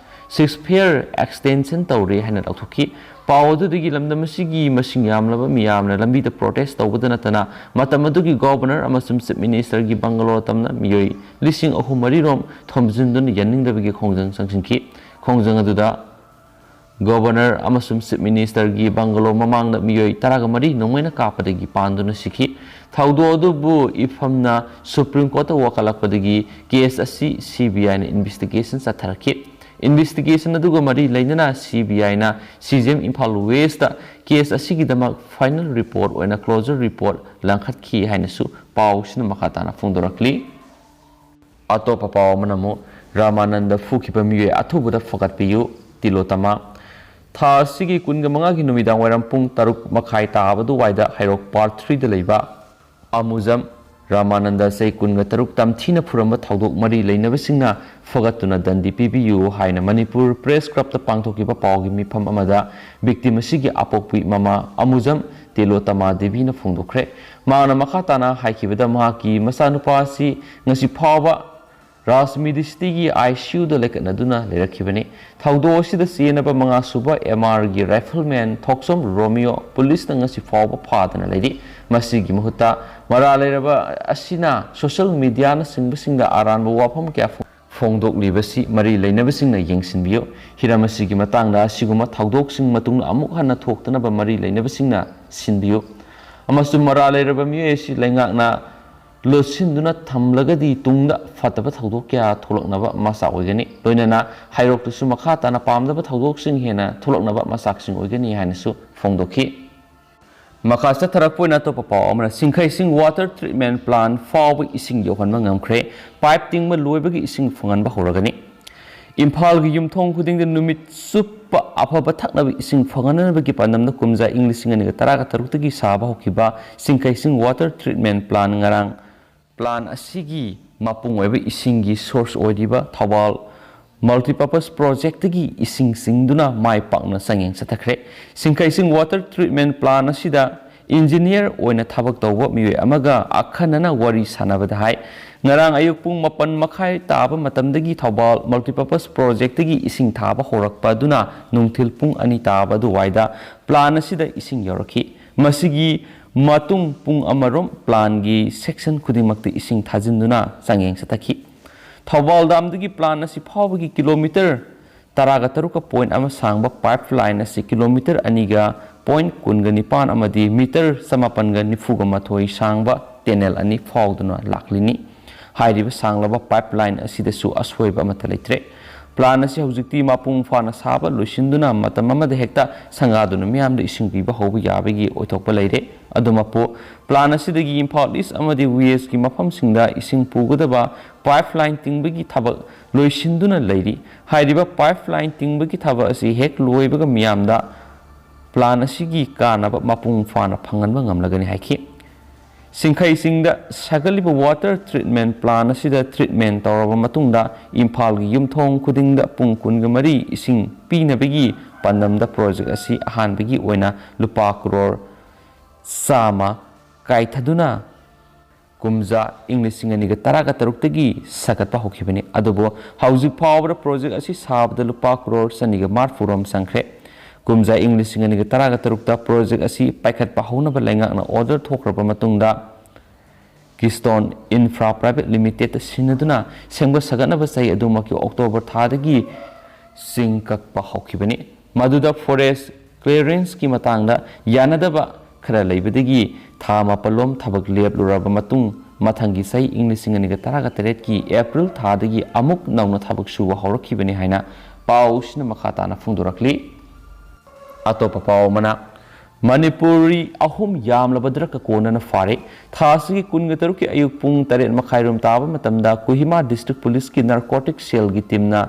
ꯁꯤꯖꯐꯥꯌꯔ ꯑꯦꯛꯁꯇꯦꯟꯁꯟ ꯇꯧꯔꯦ ꯍꯥꯏꯅ ꯂꯥꯎꯊꯣꯛꯈꯤ꯫ ꯄꯥꯎ ꯑꯗꯨꯗꯒꯤ ꯂꯝꯗꯝ ꯑꯁꯤꯒꯤ ꯃꯁꯤꯡ ꯌꯥꯝꯂꯕ ꯃꯤꯌꯥꯝꯅ ꯂꯝꯕꯤꯗ ꯄ꯭ꯔꯣꯇꯦꯁ ꯇꯧꯕꯗ ꯅꯠꯇꯅ ꯃꯇꯝ ꯑꯗꯨꯒꯤ ꯒꯣꯚꯔꯅꯔ ꯑꯃꯁꯨꯡ ꯆꯤꯐ ꯃꯤꯅꯤꯁꯇꯔꯒꯤ ꯕꯪꯒꯂꯣ ꯇꯝꯅ ꯃꯤꯑꯣꯏ ꯂꯤꯁꯤꯡ ꯑꯍꯨꯝ ꯃꯔꯤ ꯔꯣꯝ ꯊꯣꯝꯖꯤꯟꯗꯨꯅ ꯌꯥꯅꯤꯡꯗꯕꯒꯤ ꯈꯣꯡꯖꯪ ꯆꯪꯁꯤꯟꯈꯤ꯫ ꯈꯣꯡꯖꯪ ꯑꯗꯨꯗ ꯒꯣꯚꯔꯅꯔ ꯑꯃꯁꯨꯡ ꯆꯤꯐ ꯃꯤꯅꯤꯁꯇꯔꯒꯤ ꯕꯪꯒꯂꯣ ꯃꯃꯥꯡꯗ ꯃꯤꯑꯣꯏ ꯇꯔꯥꯒ ꯃꯔꯤ ꯅꯣꯡꯃꯩꯅ ꯀꯥꯞꯄꯗꯒꯤ ꯄꯥꯟꯗꯨꯅ ꯁꯤꯈꯤ꯫ ꯊꯧꯗꯣꯛ ꯑꯗꯨꯕꯨ ꯏꯐꯝꯅ ꯁꯨꯄ꯭ꯔꯤꯝ ꯀꯣꯔꯠꯇ ꯋꯥꯀꯠꯂꯛꯄꯗꯒꯤ ꯀꯦꯁ ꯑꯁꯤ ꯁꯤ ꯕꯤ ꯑꯥꯏꯅ ꯏꯟꯚꯦꯁꯇꯤꯒꯦꯁꯟ ꯆꯠꯊꯔꯛꯈꯤ꯫ Investigation ꯑꯗꯨꯒ ꯃꯔꯤ ꯂꯩꯅꯅ C B I ꯅ C J M Imphal West ꯇ case ꯑꯁꯤꯒꯤꯗꯃꯛ final report ꯑꯣꯏꯅ closure report ꯂꯪꯈꯠꯈꯤ ꯍꯥꯏꯅꯁꯨ ꯄꯥꯎꯁꯤꯅ ꯃꯈꯥ ꯇꯥꯅ ꯐꯣꯡꯗꯣꯔꯛꯂꯤ꯫ ꯑꯇꯣꯞꯄ ꯄꯥꯎ ꯑꯃꯅ ꯑꯃꯨꯛ ꯔꯥꯃꯥꯅꯟꯗ ꯐꯨꯈꯤꯕ ꯃꯤꯑꯣꯏ ꯑꯊꯨꯕꯗ ꯐꯒꯠꯄꯤꯌꯨ, ꯇꯤꯂꯣꯇꯃꯥ꯫ ꯊꯥ ꯑꯁꯤꯒꯤ ꯀꯨꯟꯒ ꯃꯉꯥꯒꯤ ꯅꯨꯃꯤꯗꯥꯡ ꯋꯥꯏꯔꯝ ꯄꯨꯡ ꯇꯔꯨꯛ ꯃꯈꯥꯏ ꯇꯥꯕ ꯑꯗꯨꯋꯥꯏꯗ ꯍꯩꯔꯣꯛ Part three ꯗ ꯂꯩꯕ ꯑꯃꯨꯖꯝ ꯔꯥꯃꯥꯅꯟꯗ, ꯆꯍꯤ ꯀꯨꯟꯒ ꯇꯔꯨꯛ, ꯇꯝꯊꯤꯅ ꯐꯨꯔꯝꯕ ꯊꯧꯗꯣꯛ ꯃꯔꯤ ꯂꯩꯅꯕꯁꯤꯡꯅ ꯐꯒꯠꯇꯨꯅ ꯗꯟꯗꯤ ꯄꯤꯕꯤꯌꯨ ꯍꯥꯏꯅ ꯃꯅꯤꯄꯨꯔ Press Club ꯇ ꯄꯥꯡꯊꯣꯛꯈꯤꯕ ꯄꯥꯎꯒꯤ ꯃꯤꯐꯝ ꯑꯃꯗ victim ꯑꯁꯤꯒꯤ ꯑꯄꯣꯛꯄꯤ ꯃꯃꯥ ꯑꯃꯨꯖꯝ ꯇꯤꯂꯣꯇꯃꯥ ꯗꯦꯕꯤꯅ ꯐꯣꯡꯗꯣꯛꯈ꯭ꯔꯦ꯫ ꯃꯍꯥꯛꯅ ꯃꯈꯥ ꯇꯥꯅ ꯍꯥꯏꯈꯤꯕꯗ, ꯃꯍꯥꯛꯀꯤ ꯃꯆꯥꯅꯨꯄꯥ ꯑꯁꯤ ꯉꯁꯤ ꯐꯥꯎꯕ ꯔꯥꯖꯃꯤꯗꯤ ꯁꯤꯇꯤꯒꯤ I C U ꯗ ꯂꯩꯈꯠꯅꯗꯨꯅ ꯂꯩꯔꯛꯈꯤꯕꯅꯤ꯫ ꯊꯧꯗꯣꯛ ꯑꯁꯤꯗ ꯆꯦꯟꯅꯕ ꯃꯉꯥꯁꯨꯕ M R ꯒꯤ rifleman ꯊꯣꯛꯆꯣꯝ ꯔꯣꯃꯤꯌꯣ ꯄꯨꯂꯤꯁꯅ ꯉꯁꯤ ꯐꯥꯎꯕ ꯐꯥꯗꯅ ꯂꯩꯔꯤ꯫ ꯃꯁꯤꯒꯤ ꯃꯍꯨꯠꯇ ꯃꯔꯥꯜ ꯂꯩꯔꯕ ꯑꯁꯤꯅ social media ꯅꯆꯤꯡꯕꯁꯤꯡꯗ ꯑꯔꯥꯟꯕ ꯋꯥꯐꯝ ꯀꯌꯥ ꯐꯣꯡ-, ꯐꯣꯡꯗꯣꯛꯂꯤꯕꯁꯤ ꯃꯔꯤ ꯂꯩꯅꯕꯁꯤꯡꯅ ꯌꯦꯡꯁꯤꯟꯕꯤꯌꯨ꯫ ꯍꯤꯔꯝ ꯑꯁꯤꯒꯤ ꯃꯇꯥꯡꯗ ꯑꯁꯤꯒꯨꯝꯕ ꯊꯧꯗꯣꯛꯁꯤꯡ ꯃꯇꯨꯡꯗ ꯑꯃꯨꯛ ꯍꯟꯅ ꯊꯣꯛꯇꯅꯕ ꯃꯔꯤ ꯂꯩꯅꯕꯁꯤꯡꯅ ꯁꯤꯟꯕꯤꯌꯨ꯫ ꯑꯃꯁꯨꯡ ꯃꯔꯥꯜ ꯂꯩꯔꯕ ꯃꯤꯑꯣꯏ ꯑꯁꯤ ꯂꯩꯉꯥꯛꯅ ꯂꯣꯠꯁꯤꯟꯗꯨꯅ ꯊꯝꯂꯒꯗꯤ ꯇꯨꯡꯗ ꯐꯠꯇꯕ ꯊꯧꯗꯣꯛ ꯀꯌꯥ ꯊꯣꯛꯂꯛꯅꯕ ꯃꯆꯥꯛ ꯑꯣꯏꯒꯅꯤ꯫ ꯂꯣꯏꯅꯅ ꯍꯩꯔꯣꯛꯇꯁꯨ ꯃꯈꯥ ꯇꯥꯅ ꯄꯥꯝꯗꯕ ꯊꯧꯗꯣꯛꯁꯤꯡ ꯍꯦꯟꯅ ꯊꯣꯛꯂꯛꯅꯕ ꯃꯆꯥꯛꯁꯤꯡ ꯑꯣꯏꯒꯅꯤ ꯍꯥꯏꯅꯁꯨ ꯐꯣꯡꯗꯣꯛꯈꯤ꯫ ꯃꯈꯥ ꯆꯠꯊꯔꯛꯄ ꯑꯣꯏꯅ ꯑꯇꯣꯞꯄ ꯄꯥꯎ ꯑꯃꯅ, ꯁꯤꯡꯈꯩꯁꯤꯡ water treatment plant ꯐꯥꯎꯕ ꯏꯁꯤꯡ ꯌꯧꯍꯟꯕ ꯉꯝꯈ꯭ꯔꯦ꯫ Pipe ꯇꯤꯡꯕ ꯂꯣꯏꯕꯒꯤ ꯏꯁꯤꯡ ꯐꯪꯍꯟꯕ ꯍꯧꯔꯒꯅꯤ꯫ ꯏꯝꯐꯥꯜꯒꯤ ꯌꯨꯝꯊꯣꯡ ꯈꯨꯗꯤꯡꯗ ꯅꯨꯃꯤꯠ ꯆꯨꯞꯄ ꯑꯐꯕ ꯊꯛꯅꯕ ꯏꯁꯤꯡ ꯐꯪꯍꯟꯅꯕꯒꯤ ꯄꯥꯟꯗꯝꯗ ꯀꯨꯝꯖꯥ ꯏꯪ ꯂꯤꯁꯤꯡ ꯑꯅꯤꯒ ꯇꯔꯥꯒ ꯇꯔꯨꯛꯇꯒꯤ ꯁꯥꯕ ꯍꯧꯈꯤꯕ ꯁꯤꯡꯈꯩꯁꯤꯡ water treatment plant ꯉꯔꯥꯡ, plant ꯑꯁꯤꯒꯤ ꯃꯄꯨꯡ ꯑꯣꯏꯕ ꯏꯁꯤꯡꯒꯤ source ꯑꯣꯏꯔꯤꯕ ꯊꯧꯕꯥꯜ multipurpose project ꯇꯒꯤ ꯏꯁꯤꯡ ꯆꯤꯡꯗꯨꯅ ꯃꯥꯏ ꯄꯥꯛꯅ ꯆꯥꯡꯌꯦꯡ ꯆꯠꯊꯈ꯭ꯔꯦ꯫ ꯁꯤꯡꯈꯩꯁꯤꯡ water treatment plant ꯑꯁꯤꯗ engineer ꯑꯣꯏꯅ ꯊꯕꯛ ꯇꯧꯕ ꯃꯤꯑꯣꯏ ꯑꯃꯒ ꯑꯈꯟꯅꯅ ꯋꯥꯔꯤ ꯁꯥꯟꯅꯕꯗ ꯍꯥꯏ, ꯉꯔꯥꯡ ꯑꯌꯨꯛ ꯄꯨꯡ ꯃꯥꯄꯟ ꯃꯈꯥꯏ ꯇꯥꯕ ꯃꯇꯝꯗꯒꯤ ꯊꯧꯕꯥꯜ multipurpose project ꯇꯒꯤ ꯏꯁꯤꯡ ꯊꯥꯕ ꯍꯧꯔꯛꯄ ꯑꯗꯨꯅ ꯅꯨꯡꯊꯤꯜ ꯄꯨꯡ ꯑꯅꯤ ꯇꯥꯕ ꯑꯗꯨꯋꯥꯏꯗ plant ꯑꯁꯤꯗ ꯏꯁꯤꯡ ꯌꯧꯔꯛꯈꯤ꯫ ꯃꯁꯤꯒꯤ ꯃꯇꯨꯡ ꯄꯨꯡ ꯑꯃꯔꯣꯝ plant ꯒꯤ section ꯈꯨꯗꯤꯡꯃꯛꯇ ꯏꯁꯤꯡ ꯊꯥꯖꯤꯟꯗꯨꯅ ꯆꯥꯡꯌꯦꯡ ꯆꯠꯊꯈꯤ꯫ ꯊꯧꯕꯥꯜ dam ꯗꯒꯤ plant ꯑꯁꯤ ꯐꯥꯎꯕꯒꯤ kilometre ꯇꯔꯥꯒ ꯇꯔꯨꯛꯀ point ꯑꯃ ꯁꯥꯡꯕ pipeline ꯑꯁꯤ kilometre ꯑꯅꯤꯒ point ꯀꯨꯟꯒ ꯅꯤꯄꯥꯟ ꯑꯃꯗꯤ metre ꯆꯃꯥꯄꯟꯒ ꯅꯤꯐꯨꯒ ꯃꯥꯊꯣꯏ ꯁꯥꯡꯕ tunnel ꯑꯅꯤ ꯐꯥꯎꯗꯨꯅ ꯂꯥꯛꯂꯤꯅꯤ꯫ ꯍꯥꯏꯔꯤꯕ ꯁꯥꯡꯂꯕ pipeline ꯑꯁꯤꯗꯁꯨ ꯑꯁꯣꯏꯕ ꯑꯃꯠꯇ ꯂꯩꯇ꯭ꯔꯦ꯫ ꯄ꯭ꯂꯥꯟ ꯑꯁꯤ ꯍꯧꯖꯤꯛꯇꯤ ꯃꯄꯨꯡ ꯐꯥꯅ ꯁꯥꯕ ꯂꯣꯏꯁꯤꯟꯗꯨꯅ ꯃꯇꯝ ꯑꯃꯗ ꯍꯦꯛꯇ ꯁꯪꯒꯥꯗꯨꯅ ꯃꯤꯌꯥꯝꯗ ꯏꯁꯤꯡ ꯄꯤꯕ ꯍꯧꯕ ꯌꯥꯕꯒꯤ ꯑꯣꯏꯊꯣꯛꯄ ꯂꯩꯔꯦ꯫ ꯑꯗꯨꯃꯛꯄꯨ, ꯄ꯭ꯂꯥꯟ ꯑꯁꯤꯗꯒꯤ ꯏꯝꯐꯥꯜ ꯏꯁ ꯑꯃꯗꯤ ꯋꯦꯁꯀꯤ ꯃꯐꯝꯁꯤꯡꯗ ꯏꯁꯤꯡ ꯄꯨꯒꯗꯕ ꯄꯥꯏꯞ ꯂꯥꯏꯟ ꯇꯤꯡꯕꯒꯤ ꯊꯕꯛ ꯂꯣꯏꯁꯤꯟꯗꯨꯅ ꯂꯩꯔꯤ꯫ ꯍꯥꯏꯔꯤꯕ ꯄꯥꯏꯞ ꯂꯥꯏꯟ ꯇꯤꯡꯕꯒꯤ ꯊꯕꯛ ꯑꯁꯤ ꯍꯦꯛ ꯂꯣꯏꯕꯒ ꯃꯤꯌꯥꯝꯗ ꯄ꯭ꯂꯥꯟ ꯑꯁꯤꯒꯤ ꯀꯥꯟꯅꯕ ꯃꯄꯨꯡ ꯐꯥꯅ ꯐꯪꯍꯟꯕ ꯉꯝꯂꯒꯅꯤ ꯍꯥꯏꯈꯤ꯫ ꯁꯤꯡꯈꯩꯁꯤꯡꯗ ꯁꯥꯒꯠꯂꯤꯕ ꯋꯥꯇꯔ ꯇ꯭ꯔꯤꯠꯃꯦꯟ ꯄ꯭ꯂꯥꯟ ꯑꯁꯤꯗ ꯇ꯭ꯔꯤꯠꯃꯦꯟ ꯇꯧꯔꯕ ꯃꯇꯨꯡꯗ ꯏꯝꯐꯥꯜꯒꯤ ꯌꯨꯝꯊꯣꯡ ꯈꯨꯗꯤꯡꯗ ꯄꯨꯡ ꯀꯨꯟꯒ ꯃꯔꯤ ꯏꯁꯤꯡ ꯄꯤꯅꯕꯒꯤ ꯄꯥꯟꯗꯝꯗ ꯄ꯭ꯔꯣꯖꯦꯛ ꯑꯁꯤ ꯑꯍꯥꯟꯕꯒꯤ ꯑꯣꯏꯅ ꯂꯨꯄꯥ ꯀ꯭ꯔꯣꯔ ꯆꯥꯝꯃ ꯀꯥꯏꯊꯗꯨꯅ ꯀꯨꯝꯖꯥ ꯏꯪ ꯂꯤꯁꯤꯡ ꯑꯅꯤꯒ ꯇꯔꯥꯒ ꯇꯔꯨꯛꯇꯒꯤ ꯁꯥꯒꯠꯄ ꯍꯧꯈꯤꯕꯅꯤ꯫ ꯑꯗꯨꯕꯨ ꯍꯧꯖꯤꯛ ꯐꯥꯎꯕꯗ ꯄ꯭ꯔꯣꯖꯦꯛ ꯑꯁꯤ ꯁꯥꯕꯗ ꯂꯨꯄꯥ ꯀ꯭ꯔꯣꯔ ꯆꯅꯤꯒ ꯃꯔꯤꯐꯨ ꯔꯣꯝ ꯆꯪꯈ꯭ꯔꯦ꯫ ꯀꯨꯝꯖꯥ ꯏꯪ ꯂꯤꯁꯤꯡ ꯑꯅꯤꯒ ꯇꯔꯥꯒ ꯇꯔꯨꯛꯇ ꯄ꯭ꯔꯣꯖꯦꯛ ꯑꯁꯤ ꯄꯥꯏꯈꯠꯄ ꯍꯧꯅꯕ ꯂꯩꯉꯥꯛꯅ ꯑꯣꯔꯗꯔ ꯊꯣꯛꯈ꯭ꯔꯕ ꯃꯇꯨꯡꯗ, ꯀꯤꯁꯇꯣꯟ ꯏꯟꯐ꯭ꯔꯥ ꯄ꯭ꯔꯥꯏꯚꯦꯠ ꯂꯤꯃꯤꯇꯦꯗꯇ ꯁꯤꯟꯅꯗꯨꯅ ꯁꯦꯝꯒꯠ ꯁꯥꯒꯠꯅꯕ ꯆꯍꯤ ꯑꯗꯨꯃꯛꯀꯤ ꯑꯣꯛꯇꯣꯕꯔ ꯊꯥꯗꯒꯤ ꯆꯤꯡ ꯀꯛꯄ ꯍꯧꯈꯤꯕꯅꯤ꯫ ꯃꯗꯨꯗ ꯐꯣꯔꯦꯁ ꯀ꯭ꯂꯤꯌꯔꯦꯟꯁꯀꯤ ꯃꯇꯥꯡꯗ ꯌꯥꯅꯗꯕ ꯈꯔ ꯂꯩꯕꯗꯒꯤ ꯊꯥ ꯃꯥꯄꯜꯂꯣꯝ ꯊꯕꯛ ꯂꯦꯞꯂꯨꯔꯕ ꯃꯇꯨꯡ, ꯃꯊꯪꯒꯤ ꯆꯍꯤ ꯏꯪ ꯂꯤꯁꯤꯡ ꯑꯅꯤꯒ ꯇꯔꯥꯒ ꯇꯔꯦꯠꯀꯤ ꯑꯦꯄ꯭ꯔꯤꯜ ꯊꯥꯗꯒꯤ ꯑꯃꯨꯛ ꯅꯧꯅ ꯊꯕꯛ ꯁꯨꯕ ꯍꯧꯔꯛꯈꯤꯕꯅꯤ ꯍꯥꯏꯅ ꯄꯥꯎꯁꯤꯅ ꯃꯈꯥ ꯇꯥꯅ ꯐꯣꯡꯗꯣꯔꯛꯂꯤ꯫ ꯑꯇꯣꯞꯄ ꯄꯥꯎ ꯑꯃꯅ, ꯃꯅꯤꯄꯨꯔꯤ ꯑꯍꯨꯝ ꯌꯥꯝꯂꯕ ꯗ꯭ꯔꯒ ꯀꯣꯟꯅꯅ ꯐꯥꯔꯦ꯫ ꯊꯥ ꯑꯁꯤꯒꯤ ꯀꯨꯟꯒ ꯇꯔꯨꯛꯀꯤ ꯑꯌꯨꯛ ꯄꯨꯡ ꯇꯔꯦꯠ ꯃꯈꯥꯏꯔꯣꯝ ꯇꯥꯕ ꯃꯇꯝꯗ ꯀꯣꯍꯤꯃꯥ ꯗꯤꯁꯇ꯭ꯔꯤꯛ ꯄꯨꯂꯤꯁꯀꯤ ꯅꯥꯔꯀꯣꯇꯤꯛ ꯁꯦꯜꯒꯤ ꯇꯤꯝꯅ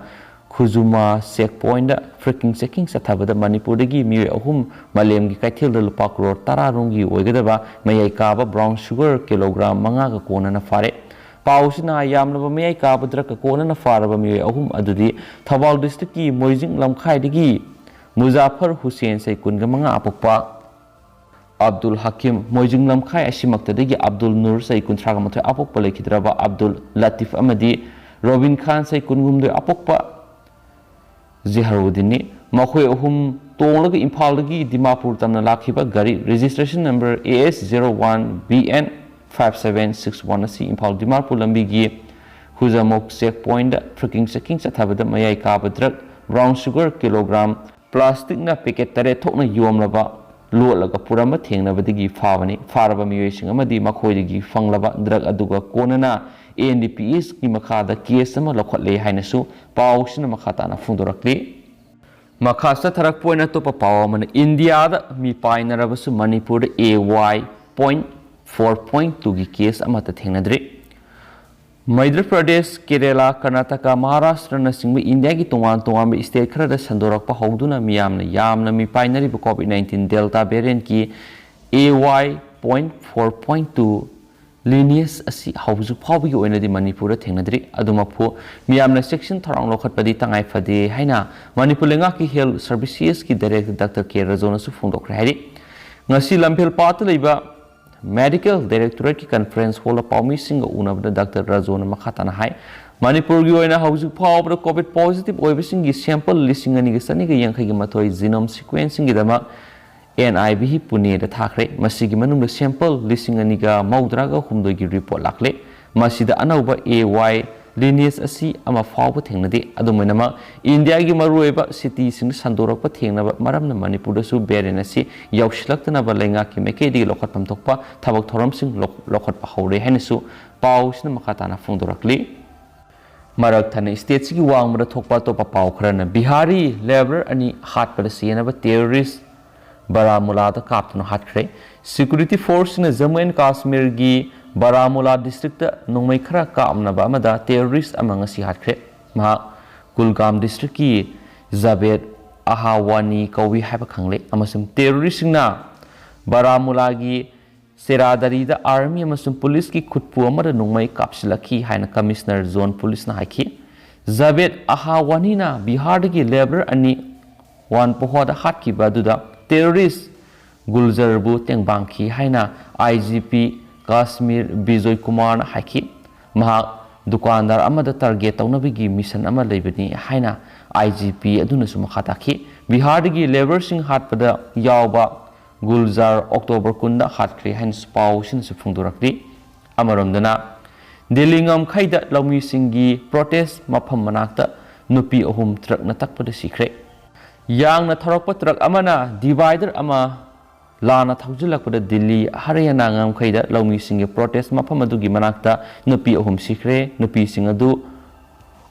ꯈꯨꯖꯨꯃꯥ ꯆꯦꯛ ꯄꯣꯏꯟꯗ ꯐ꯭ꯔꯤꯀꯤꯡ ꯆꯦꯛꯀꯤꯡ ꯆꯠꯊꯕꯗ ꯃꯅꯤꯄꯨꯔꯗꯒꯤ ꯃꯤꯑꯣꯏ ꯑꯍꯨꯝ ꯃꯥꯂꯦꯝꯒꯤ ꯀꯩꯊꯦꯜꯗ ꯂꯨꯄꯥ ꯀ꯭ꯔꯣꯔ ꯇꯔꯥ ꯔꯣꯝꯒꯤ ꯑꯣꯏꯒꯗꯕ ꯃꯌꯥꯏ ꯀꯥꯕ ꯕ꯭ꯔꯥꯎꯟ ꯁꯨꯒꯔ ꯀꯤꯂꯣꯒ꯭ꯔꯥꯝ ꯃꯉꯥꯒ ꯀꯣꯟꯅꯅ ꯐꯥꯔꯦ꯫ ꯄꯥꯎꯁꯤꯅ ꯌꯥꯝꯂꯕ ꯃꯌꯥꯏ ꯀꯥꯕ ꯗ꯭ꯔꯒ ꯀꯣꯟꯅꯅ ꯐꯥꯔꯕ ꯃꯤꯑꯣꯏ ꯑꯍꯨꯝ ꯑꯗꯨꯗꯤ ꯊꯧꯕꯥꯜ ꯗꯤꯁꯇ꯭ꯔꯤꯛꯀꯤ ꯃꯣꯏꯖꯤꯡ ꯂꯝꯈꯥꯏꯗꯒꯤ ꯃꯨꯖꯥꯐꯔ ꯍꯨꯁꯦꯟ ꯆꯍꯤ ꯀꯨꯟꯒ ꯃꯉꯥ ꯑꯄꯣꯛꯄ, ꯑꯕꯗꯨꯜ ꯍꯀꯤꯝ ꯃꯣꯏꯖꯤꯡ ꯂꯝꯈꯥꯏ ꯑꯁꯤꯃꯛꯇꯗꯒꯤ ꯑꯕꯗꯨꯜ ꯅꯨꯔ ꯆꯍꯤ ꯀꯨꯟꯊ꯭ꯔꯥꯒ ꯃꯥꯊꯣꯏ ꯑꯄꯣꯛꯄ ꯂꯩꯈꯤꯗ꯭ꯔꯕ ꯑꯕꯗꯨꯜ ꯂꯇꯤꯐ ꯑꯃꯗꯤ ꯔꯣꯕꯤꯟ ꯈꯥꯟ ꯆꯍꯤ ꯀꯨꯟꯍꯨꯝꯗꯣꯏ ꯑꯄꯣꯛꯄ ꯖꯤꯍꯔꯨꯗꯤꯟꯅꯤ꯫ ꯃꯈꯣꯏ ꯑꯍꯨꯝ ꯇꯣꯡꯂꯒ ꯏꯝꯐꯥꯜꯗꯒꯤ ꯗꯤꯃꯥꯄꯨꯔ ꯇꯝꯅ ꯂꯥꯛꯈꯤꯕ ꯒꯥꯔꯤ registration number A S zero one B N five seven six one ꯑꯁꯤ ꯏꯝꯐꯥꯜ ꯗꯤꯃꯥꯄꯨꯔ ꯂꯝꯕꯤꯒꯤ ꯍꯨꯖꯃꯣꯛ ꯆꯦꯛ ꯄꯣꯏꯟꯗ ꯐ꯭ꯔꯤꯀꯤꯡ ꯆꯦꯛꯀꯤꯡ ꯆꯠꯊꯕꯗ ꯃꯌꯥꯏ ꯀꯥꯕ ꯗ꯭ꯔꯒ ꯕ꯭ꯔꯥꯎꯟ ꯁꯨꯒꯔ ꯀꯤꯂꯣꯒ꯭ꯔꯥꯝ ꯄ꯭ꯂꯥꯁꯇꯤꯛꯅ ꯄꯦꯀꯦꯠ ꯇꯔꯦꯠ ꯊꯣꯛꯅ ꯌꯣꯝꯂꯕ ꯂꯣꯠꯂꯒ ꯄꯨꯔꯝꯕ ꯊꯦꯡꯅꯕꯗꯒꯤ ꯐꯥꯕꯅꯤ꯫ ꯐꯥꯔꯕ ꯃꯤꯑꯣꯏꯁꯤꯡ ꯑꯃꯗꯤ ꯃꯈꯣꯏꯗꯒꯤ ꯐꯪꯂꯕ ꯗ꯭ꯔꯒ ꯑꯗꯨꯒ ꯀꯣꯟꯅꯅ ꯑꯦꯟ ꯗꯤ ꯄꯤ ꯑꯦꯁꯀꯤ ꯃꯈꯥꯗ ꯀꯦꯁ ꯑꯃ ꯂꯧꯈꯠꯂꯦ ꯍꯥꯏꯅꯁꯨ ꯄꯥꯎꯁꯤꯅ ꯃꯈꯥ ꯇꯥꯅ ꯐꯣꯡꯗꯣꯔꯛꯂꯤ꯫ ꯃꯈꯥ ꯆꯠꯊꯔꯛꯄ ꯑꯣꯏꯅ ꯑꯇꯣꯞꯄ ꯄꯥꯎ ꯑꯃꯅ, ꯏꯟꯗꯤꯌꯥꯗ ꯃꯤ ꯄꯥꯏꯅꯔꯕꯁꯨ ꯃꯅꯤꯄꯨꯔꯗ ꯑꯦ ꯋꯥꯏ ꯄꯣꯏꯟ ꯐꯣꯔ ꯄꯣꯏꯟ ꯇꯨꯒꯤ ꯀꯦꯁ ꯑꯃꯠꯇ ꯊꯦꯡꯅꯗ꯭ꯔꯤ꯫ ꯃꯩꯙ꯭ꯌ ꯄ꯭ꯔꯗꯦꯁ, ꯀꯦꯔꯦꯂꯥ, ꯀꯔꯅꯥꯇꯀꯥ, ꯃꯍꯥꯔꯥꯁꯇ꯭ꯔꯅꯆꯤꯡꯕ ꯏꯟꯗꯤꯌꯥꯒꯤ ꯇꯣꯉꯥꯟ ꯇꯣꯉꯥꯟꯕ ꯁ꯭ꯇꯦꯠ ꯈꯔꯗ ꯁꯟꯗꯣꯔꯛꯄ ꯍꯧꯗꯨꯅ ꯃꯤꯌꯥꯝꯅ ꯌꯥꯝꯅ ꯃꯤ ꯄꯥꯏꯅꯔꯤꯕ ꯀꯣꯚꯤꯗ ꯅꯥꯏꯟꯇꯤꯟ ꯗꯦꯜꯇꯥ ꯚꯦꯔꯤꯌꯦꯟꯠꯀꯤ ꯑꯦ ꯋꯥꯏ ꯄꯣꯏꯟ ꯐꯣꯔ ꯄꯣꯏꯟ ꯇꯨ ꯂꯤꯅꯤꯌꯦꯖ ꯑꯁꯤ ꯍꯧꯖꯤꯛ ꯐꯥꯎꯕꯒꯤ ꯑꯣꯏꯅꯗꯤ ꯃꯅꯤꯄꯨꯔꯗ ꯊꯦꯡꯅꯗ꯭ꯔꯤ꯫ ꯑꯗꯨꯃꯛꯄꯨ ꯃꯤꯌꯥꯝꯅ ꯆꯦꯛꯁꯤꯟ ꯊꯧꯔꯥꯡ ꯂꯧꯈꯠꯄꯗꯤ ꯇꯉꯥꯏ ꯐꯗꯦ ꯍꯥꯏꯅ ꯃꯅꯤꯄꯨꯔ ꯂꯩꯉꯥꯛꯀꯤ ꯍꯦꯜꯊ ꯁꯔꯚꯤꯁꯦꯁꯀꯤ ꯗꯥꯏꯔꯦꯛꯇꯔ ꯗꯥꯛꯇꯔ ꯀꯦ ꯔꯖꯣꯅꯁꯨ ꯐꯣꯡꯗꯣꯛꯈ꯭ꯔꯦ ꯍꯥꯏꯔꯤ꯫ ꯉꯁꯤ ꯂꯝꯐꯦꯜ ꯄꯥꯠꯇ ꯂꯩꯕ ꯃꯦꯗꯤꯀꯦꯜ ꯗꯥꯏꯔꯦꯛꯇꯣꯔꯦꯠꯀꯤ ꯀꯟꯐꯔꯦꯟꯁ ꯍꯣꯜꯗ ꯄꯥꯎꯃꯤꯁꯤꯡꯒ ꯎꯅꯕꯗ ꯗꯥꯛꯇꯔ ꯔꯖꯣꯅ ꯃꯈꯥ ꯇꯥꯅ ꯍꯥꯏ, ꯃꯅꯤꯄꯨꯔꯒꯤ ꯑꯣꯏꯅ ꯍꯧꯖꯤꯛ ꯐꯥꯎꯕꯗ ꯀꯣꯚꯤꯗ ꯄꯣꯖꯤꯇꯤꯚ ꯑꯣꯏꯕꯁꯤꯡꯒꯤ ꯁꯦꯝꯄꯜ ꯂꯤꯁꯤꯡ ꯑꯅꯤꯒ ꯆꯅꯤꯒ ꯌꯥꯡꯈꯩꯒ ꯃꯥꯊꯣꯏ ꯖꯤꯅꯣꯝ ꯁꯤꯀ꯭ꯋꯦꯟꯁꯤꯡꯒꯤꯗꯃꯛ ꯑꯦꯟ ꯑꯥꯏ ꯚꯤ ꯄꯨꯅꯦꯗ ꯊꯥꯈ꯭ꯔꯦ꯫ ꯃꯁꯤꯒꯤ ꯃꯅꯨꯡꯗ ꯁꯦꯝꯄꯜ ꯂꯤꯁꯤꯡ ꯑꯅꯤꯒ ꯃꯧꯗ꯭ꯔꯥꯒ ꯍꯨꯝꯗꯣꯏꯒꯤ ꯔꯤꯄꯣꯔꯠ ꯂꯥꯛꯂꯦ꯫ ꯃꯁꯤꯗ ꯑꯅꯧꯕ ꯑꯦ ꯋꯥꯏ ꯂꯤꯅꯤꯌꯦꯖ ꯑꯁꯤ ꯑꯃ ꯐꯥꯎꯕ ꯊꯦꯡꯅꯗꯦ꯫ ꯑꯗꯨꯝ ꯑꯣꯏꯅꯃꯛ, ꯏꯟꯗꯤꯌꯥꯒꯤ ꯃꯔꯨꯑꯣꯏꯕ ꯁꯤꯇꯤꯁꯤꯡꯗ ꯁꯟꯗꯣꯔꯛꯄ ꯊꯦꯡꯅꯕ ꯃꯔꯝꯅ ꯃꯅꯤꯄꯨꯔꯗꯁꯨ ꯚꯦꯔꯤꯌꯦꯟꯠ ꯑꯁꯤ ꯌꯧꯁꯤꯜꯂꯛꯇꯅꯕ ꯂꯩꯉꯥꯛꯀꯤ ꯃꯥꯏꯀꯩꯗꯒꯤ ꯂꯧꯈꯠꯐꯝ ꯊꯣꯛꯄ ꯊꯕꯛ ꯊꯧꯔꯝꯁꯤꯡ ꯂꯧ-, ꯂꯧꯈꯠꯄ ꯍꯧꯔꯦ ꯍꯥꯏꯅꯁꯨ ꯄꯥꯎꯁꯤꯅ ꯃꯈꯥ ꯇꯥꯅ ꯐꯣꯡꯗꯣꯔꯛꯂꯤ꯫ ꯃꯔꯛ ꯊꯠꯅ ꯁ꯭ꯇꯦꯠꯁꯤꯒꯤ ꯋꯥꯡꯃꯗ ꯊꯣꯛꯄ ꯑꯇꯣꯞꯄ ꯄꯥꯎ ꯈꯔꯅ, ꯕꯤꯍꯥꯔꯤ ꯂꯦꯕꯔ ꯑꯅꯤ ꯍꯥꯠꯄꯗ ꯆꯦꯟꯅꯕ ꯇꯦꯔꯣꯔꯤꯁ ꯕꯥꯔꯥꯃꯨꯂꯥꯗ ꯀꯥꯞꯇꯨꯅ ꯍꯥꯠꯈ꯭ꯔꯦ꯫ ꯁꯦꯀ꯭ꯌꯨꯔꯤꯇꯤ ꯐꯣꯔꯁꯁꯤꯡꯅ ꯖꯝꯃꯨ ꯑꯦꯟ ꯀꯥꯁꯃꯤꯔꯒꯤ ꯕꯥꯔꯥꯃꯨꯂꯥ ꯗꯤꯁꯇ꯭ꯔꯤꯛꯇ ꯅꯣꯡꯃꯩ ꯈꯔ ꯀꯥꯞꯅꯕ ꯑꯃꯗ ꯇꯦꯔꯣꯔꯤꯁ ꯑꯃ ꯉꯁꯤ ꯍꯥꯠꯈ꯭ꯔꯦ꯫ ꯃꯍꯥꯛ ꯀꯨꯜꯒꯥꯝ ꯗꯤꯁꯇ꯭ꯔꯤꯛꯀꯤ ꯖꯥꯕꯦꯗ ꯑꯍꯥꯋꯥꯅꯤ ꯀꯧꯏ ꯍꯥꯏꯕ ꯈꯪꯂꯦ, ꯑꯃꯁꯨꯡ ꯇꯦꯔꯣꯔꯤꯁꯁꯤꯡꯅ ꯕꯥꯔꯥꯃꯨꯂꯥꯒꯤ ꯆꯦꯔꯥꯗꯥꯔꯤꯗ ꯑꯥꯔꯃꯤ ꯑꯃꯁꯨꯡ ꯄꯨꯂꯤꯁꯀꯤ ꯈꯨꯠꯄꯨ ꯑꯃꯗ ꯅꯣꯡꯃꯩ ꯀꯥꯞꯁꯤꯜꯂꯛꯈꯤ ꯍꯥꯏꯅ ꯀꯃꯤꯁꯅꯔ ꯖꯣꯟ ꯄꯨꯂꯤꯁꯅ ꯍꯥꯏꯈꯤ꯫ ꯖꯥꯕꯦꯗ ꯑꯍꯥꯋꯥꯅꯤꯅ ꯕꯤꯍꯥꯔꯗꯒꯤ ꯂꯦꯕꯔ ꯑꯅꯤ ꯋꯥꯟꯄꯣꯍꯣꯗ ꯍꯥꯠꯈꯤꯕ ꯑꯗꯨꯗ ꯇꯦꯔꯣꯔꯤꯁ ꯒꯨꯜꯖꯔꯕꯨ ꯇꯦꯡꯕꯥꯡꯈꯤ ꯍꯥꯏꯅ ꯑꯥꯏ ꯖꯤ ꯄꯤ ꯀꯥꯁꯃꯤꯔ ꯕꯤꯖꯣꯏ ꯀꯨꯃꯥꯔꯅ ꯍꯥꯏꯈꯤ꯫ ꯃꯍꯥꯛ ꯗꯨꯀꯥꯟꯗꯥꯔ ꯑꯃꯗ ꯇꯥꯔꯒꯦꯠ ꯇꯧꯅꯕꯒꯤ ꯃꯤꯁꯟ ꯑꯃ ꯂꯩꯕꯅꯤ ꯍꯥꯏꯅ ꯑꯥꯏ ꯖꯤ ꯄꯤ ꯑꯗꯨꯅꯁꯨ ꯃꯈꯥ ꯇꯥꯈꯤ꯫ ꯕꯤꯍꯥꯔꯗꯒꯤ ꯂꯦꯕꯔꯁꯤꯡ ꯍꯥꯠꯄꯗ ꯌꯥꯎꯕ ꯒꯨꯜꯖꯥꯔ ꯑꯣꯛꯇꯣꯕꯔ ꯀꯨꯟꯗ ꯍꯥꯠꯈ꯭ꯔꯦ ꯍꯥꯏꯅꯁꯨ ꯄꯥꯎꯁꯤꯅꯁꯨ ꯐꯣꯡꯗꯣꯔꯛꯂꯤ꯫ ꯑꯃꯔꯣꯝꯗꯅ, ꯗꯤꯜꯂꯤ ꯉꯝꯈꯩꯗ ꯂꯧꯃꯤꯁꯤꯡꯒꯤ ꯄ꯭ꯔꯣꯇꯦꯁ ꯃꯐꯝ ꯃꯅꯥꯛꯇ ꯅꯨꯄꯤ ꯑꯍꯨꯝ ꯇ꯭ꯔꯛꯅ ꯇꯛꯄꯗ ꯁꯤꯈ꯭ꯔꯦ꯫ ꯌꯥꯡꯅ ꯊꯧꯔꯛꯄ ꯇ꯭ꯔꯛ ꯑꯃꯅ ꯗꯤꯚꯥꯏꯗꯔ ꯑꯃ ꯂꯥꯟꯅ ꯊꯧꯖꯤꯜꯂꯛꯄꯗ ꯗꯤꯜꯂꯤ ꯍꯔꯤꯌꯥꯅꯥ ꯉꯝꯈꯩꯗ ꯂꯧꯃꯤꯁꯤꯡꯒꯤ ꯄ꯭ꯔꯣꯇꯦꯁ ꯃꯐꯝ ꯑꯗꯨꯒꯤ ꯃꯅꯥꯛꯇ ꯅꯨꯄꯤ ꯑꯍꯨꯝ ꯁꯤꯈ꯭ꯔꯦ꯫ ꯅꯨꯄꯤꯁꯤꯡ ꯑꯗꯨ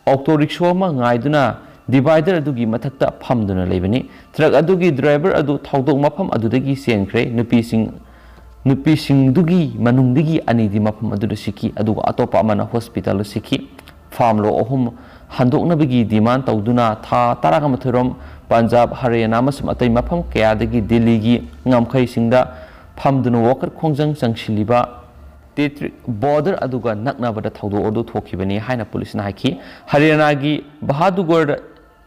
ꯑꯣꯛꯇꯣ ꯔꯤꯛꯁꯣ ꯑꯃ ꯉꯥꯏꯗꯨꯅ ꯗꯤꯚꯥꯏꯗꯔ ꯑꯗꯨꯒꯤ ꯃꯊꯛꯇ ꯐꯝꯗꯨꯅ ꯂꯩꯕꯅꯤ꯫ ꯇ꯭ꯔꯛ ꯑꯗꯨꯒꯤ ꯗ꯭ꯔꯥꯏꯚꯔ ꯑꯗꯨ ꯊꯧꯗꯣꯛ ꯃꯐꯝ ꯑꯗꯨꯗꯒꯤ ꯆꯦꯟꯈ꯭ꯔꯦ꯫ ꯅꯨꯄꯤꯁꯤꯡ ꯅꯨꯄꯤꯁꯤꯡꯗꯨꯒꯤ ꯃꯅꯨꯡꯗꯒꯤ ꯑꯅꯤꯗꯤ ꯃꯐꯝ ꯑꯗꯨꯗ ꯁꯤꯈꯤ, ꯑꯗꯨꯒ ꯑꯇꯣꯞꯄ ꯑꯃꯅ ꯍꯣꯁꯄꯤꯇꯥꯜꯗ ꯁꯤꯈꯤ꯫ ꯐꯥꯔꯝ ꯂꯣ ꯑꯍꯨꯝ ꯍꯟꯗꯣꯛꯅꯕꯒꯤ ꯗꯤꯃꯥꯟ ꯇꯧꯗꯨꯅ ꯊꯥ ꯇꯔꯥꯒ ꯃꯥꯊꯣꯏꯔꯣꯝ ꯄꯟꯖꯥꯕ, ꯍꯔꯤꯌꯥꯅꯥ ꯑꯃꯁꯨꯡ ꯑꯇꯩ ꯃꯐꯝ ꯀꯌꯥꯗꯒꯤ ꯗꯤꯜꯂꯤꯒꯤ ꯉꯝꯈꯩꯁꯤꯡꯗ ꯐꯝꯗꯨꯅ ꯋꯥꯀꯠ ꯈꯣꯡꯖꯪ ꯆꯪꯁꯤꯜꯂꯤꯕ ꯇꯤꯇ꯭ꯔꯤ ꯕꯣꯔꯗꯔ ꯑꯗꯨꯒ ꯅꯛꯅꯕꯗ ꯊꯧꯗꯣꯛ ꯑꯗꯨ ꯊꯣꯛꯈꯤꯕꯅꯤ ꯍꯥꯏꯅ ꯄꯨꯂꯤꯁꯅ ꯍꯥꯏꯈꯤ꯫ ꯍꯔꯤꯌꯥꯅꯥꯒꯤ ꯕꯍꯥꯗꯨꯒꯔꯗ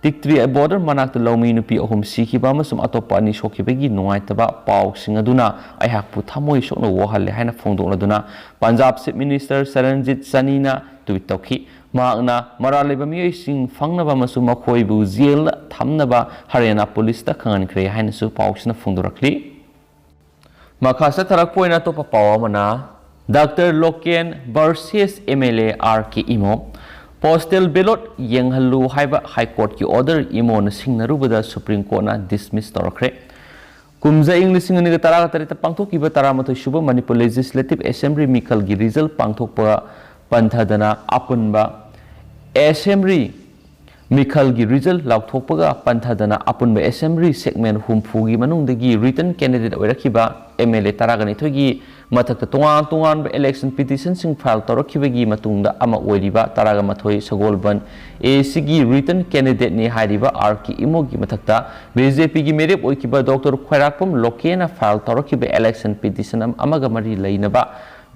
ꯇꯤꯛꯇ꯭ꯔꯤ ꯕꯣꯔꯗꯔ ꯃꯅꯥꯛꯇ ꯂꯧꯃꯤ ꯅꯨꯄꯤ ꯑꯍꯨꯝ ꯁꯤꯈꯤꯕ ꯑꯃꯁꯨꯡ ꯑꯇꯣꯞꯄ ꯑꯅꯤ ꯁꯣꯛꯈꯤꯕꯒꯤ ꯅꯨꯡꯉꯥꯏꯇꯕ ꯄꯥꯎꯁꯤꯡ ꯑꯗꯨꯅ ꯑꯩꯍꯥꯛꯄꯨ ꯊꯃꯣꯏ ꯁꯣꯛꯅ ꯋꯥꯍꯜꯂꯦ ꯍꯥꯏꯅ ꯐꯣꯡꯗꯣꯛꯂꯗꯨꯅ ꯄꯟꯖꯥꯕ ꯆꯤꯐ ꯃꯤꯅꯤꯁꯇꯔ ꯁꯔꯟꯖꯤꯠ ꯁꯅꯤꯅ ꯇ꯭ꯋꯤꯠ ꯇꯧꯈꯤ꯫ ꯃꯍꯥꯛꯅ ꯃꯔꯥꯜ ꯂꯩꯕ ꯃꯤꯑꯣꯏꯁꯤꯡ ꯐꯪꯅꯕ ꯑꯃꯁꯨꯡ ꯃꯈꯣꯏꯕꯨ ꯖꯦꯜꯗ ꯊꯝꯅꯕ ꯍꯔꯤꯌꯥꯅꯥ ꯄꯨꯂꯤꯁꯇ ꯈꯪꯍꯟꯈ꯭ꯔꯦ ꯍꯥꯏꯅꯁꯨ ꯄꯥꯎꯁꯤꯅ ꯐꯣꯡꯗꯣꯔꯛꯂꯤ꯫ ꯃꯈꯥ ꯆꯠꯊꯔꯛꯄ ꯑꯣꯏꯅ ꯑꯇꯣꯞꯄ ꯄꯥꯎ ꯑꯃꯅ, doctor Loken versus M L A R K Imo, postal ballot ꯌꯦꯡꯍꯜꯂꯨ ꯍꯥꯏꯕ ꯍꯥꯏ ꯀꯣꯔꯠꯀꯤ ꯑꯣꯔꯗꯔ ꯏꯃꯣꯅ ꯁꯤꯡꯅꯔꯨꯕꯗ ꯁꯨꯄ꯭ꯔꯤꯝ ꯀꯣꯔꯠꯅ ꯗꯤꯁꯃꯤꯁ ꯇꯧꯔꯛꯈ꯭ꯔꯦ꯫ ꯀꯨꯝꯖꯥ ꯏꯪ ꯂꯤꯁꯤꯡ ꯑꯅꯤꯒ ꯇꯔꯥꯒ ꯇꯔꯦꯠꯇ ꯄꯥꯡꯊꯣꯛꯈꯤꯕ ꯇꯔꯥꯃꯥꯊꯣꯏ ꯁꯨꯕ ꯃꯅꯤꯄꯨꯔ ꯂꯦꯖꯤꯁꯂꯦꯇꯤꯚ ꯑꯦꯁꯦꯝꯕ꯭ꯂꯤ ꯃꯤꯈꯜꯒꯤ ꯔꯤꯖꯜ ꯄꯥꯡꯊꯣꯛꯄ ꯄꯟꯊꯗꯅ ꯑꯄꯨꯟꯕ ꯑꯦꯁꯦꯝꯕ꯭ꯂꯤ ꯃꯤꯈꯜꯒꯤ ꯔꯤꯖꯜ ꯂꯥꯎꯊꯣꯛꯄꯒ ꯄꯟꯊꯗꯅ ꯑꯄꯨꯟꯕ ꯑꯦꯁꯦꯝꯕ꯭ꯂꯤ ꯁꯦꯒꯃꯦꯟ ꯍꯨꯝꯐꯨꯒꯤ ꯃꯅꯨꯡꯗꯒꯤ ꯔꯤꯇꯟ ꯀꯦꯟꯗꯤꯗꯦꯠ ꯑꯣꯏꯔꯛꯈꯤꯕ ꯑꯦꯝ ꯑꯦꯜ ꯑꯦ ꯇꯔꯥꯒ ꯅꯤꯊꯣꯏꯒꯤ ꯃꯊꯛꯇ ꯇꯣꯉꯥꯟ ꯇꯣꯉꯥꯟꯕ ꯏꯂꯦꯛꯁꯟ ꯄꯤꯇꯤꯁꯟꯁꯤꯡ ꯐꯥꯏꯜ ꯇꯧꯔꯛꯈꯤꯕꯒꯤ ꯃꯇꯨꯡꯗ ꯑꯃ ꯑꯣꯏꯔꯤꯕ ꯇꯔꯥꯒ ꯃꯥꯊꯣꯏ ꯁꯒꯣꯜꯕꯟ ꯑꯦ ꯁꯤꯒꯤ ꯔꯤꯇꯟ ꯀꯦꯟꯗꯤꯗꯦꯠꯅꯤ ꯍꯥꯏꯔꯤꯕ ꯑꯥꯔ ꯀꯦ ꯏꯃꯣꯒꯤ ꯃꯊꯛꯇ ꯕꯤ ꯖꯦ ꯄꯤꯒꯤ ꯃꯤꯔꯦꯞ ꯑꯣꯏꯈꯤꯕ ꯗꯣꯛꯇꯔ ꯈ꯭ꯋꯥꯏꯔꯥꯛꯄꯝ ꯂꯣꯀꯦꯅ ꯐꯥꯏꯜ ꯇꯧꯔꯛꯈꯤꯕ ꯏꯂꯦꯛꯁꯟ ꯄꯤꯇꯤꯁꯟ ꯑꯃꯒ ꯃꯔꯤ ꯂꯩꯅꯕ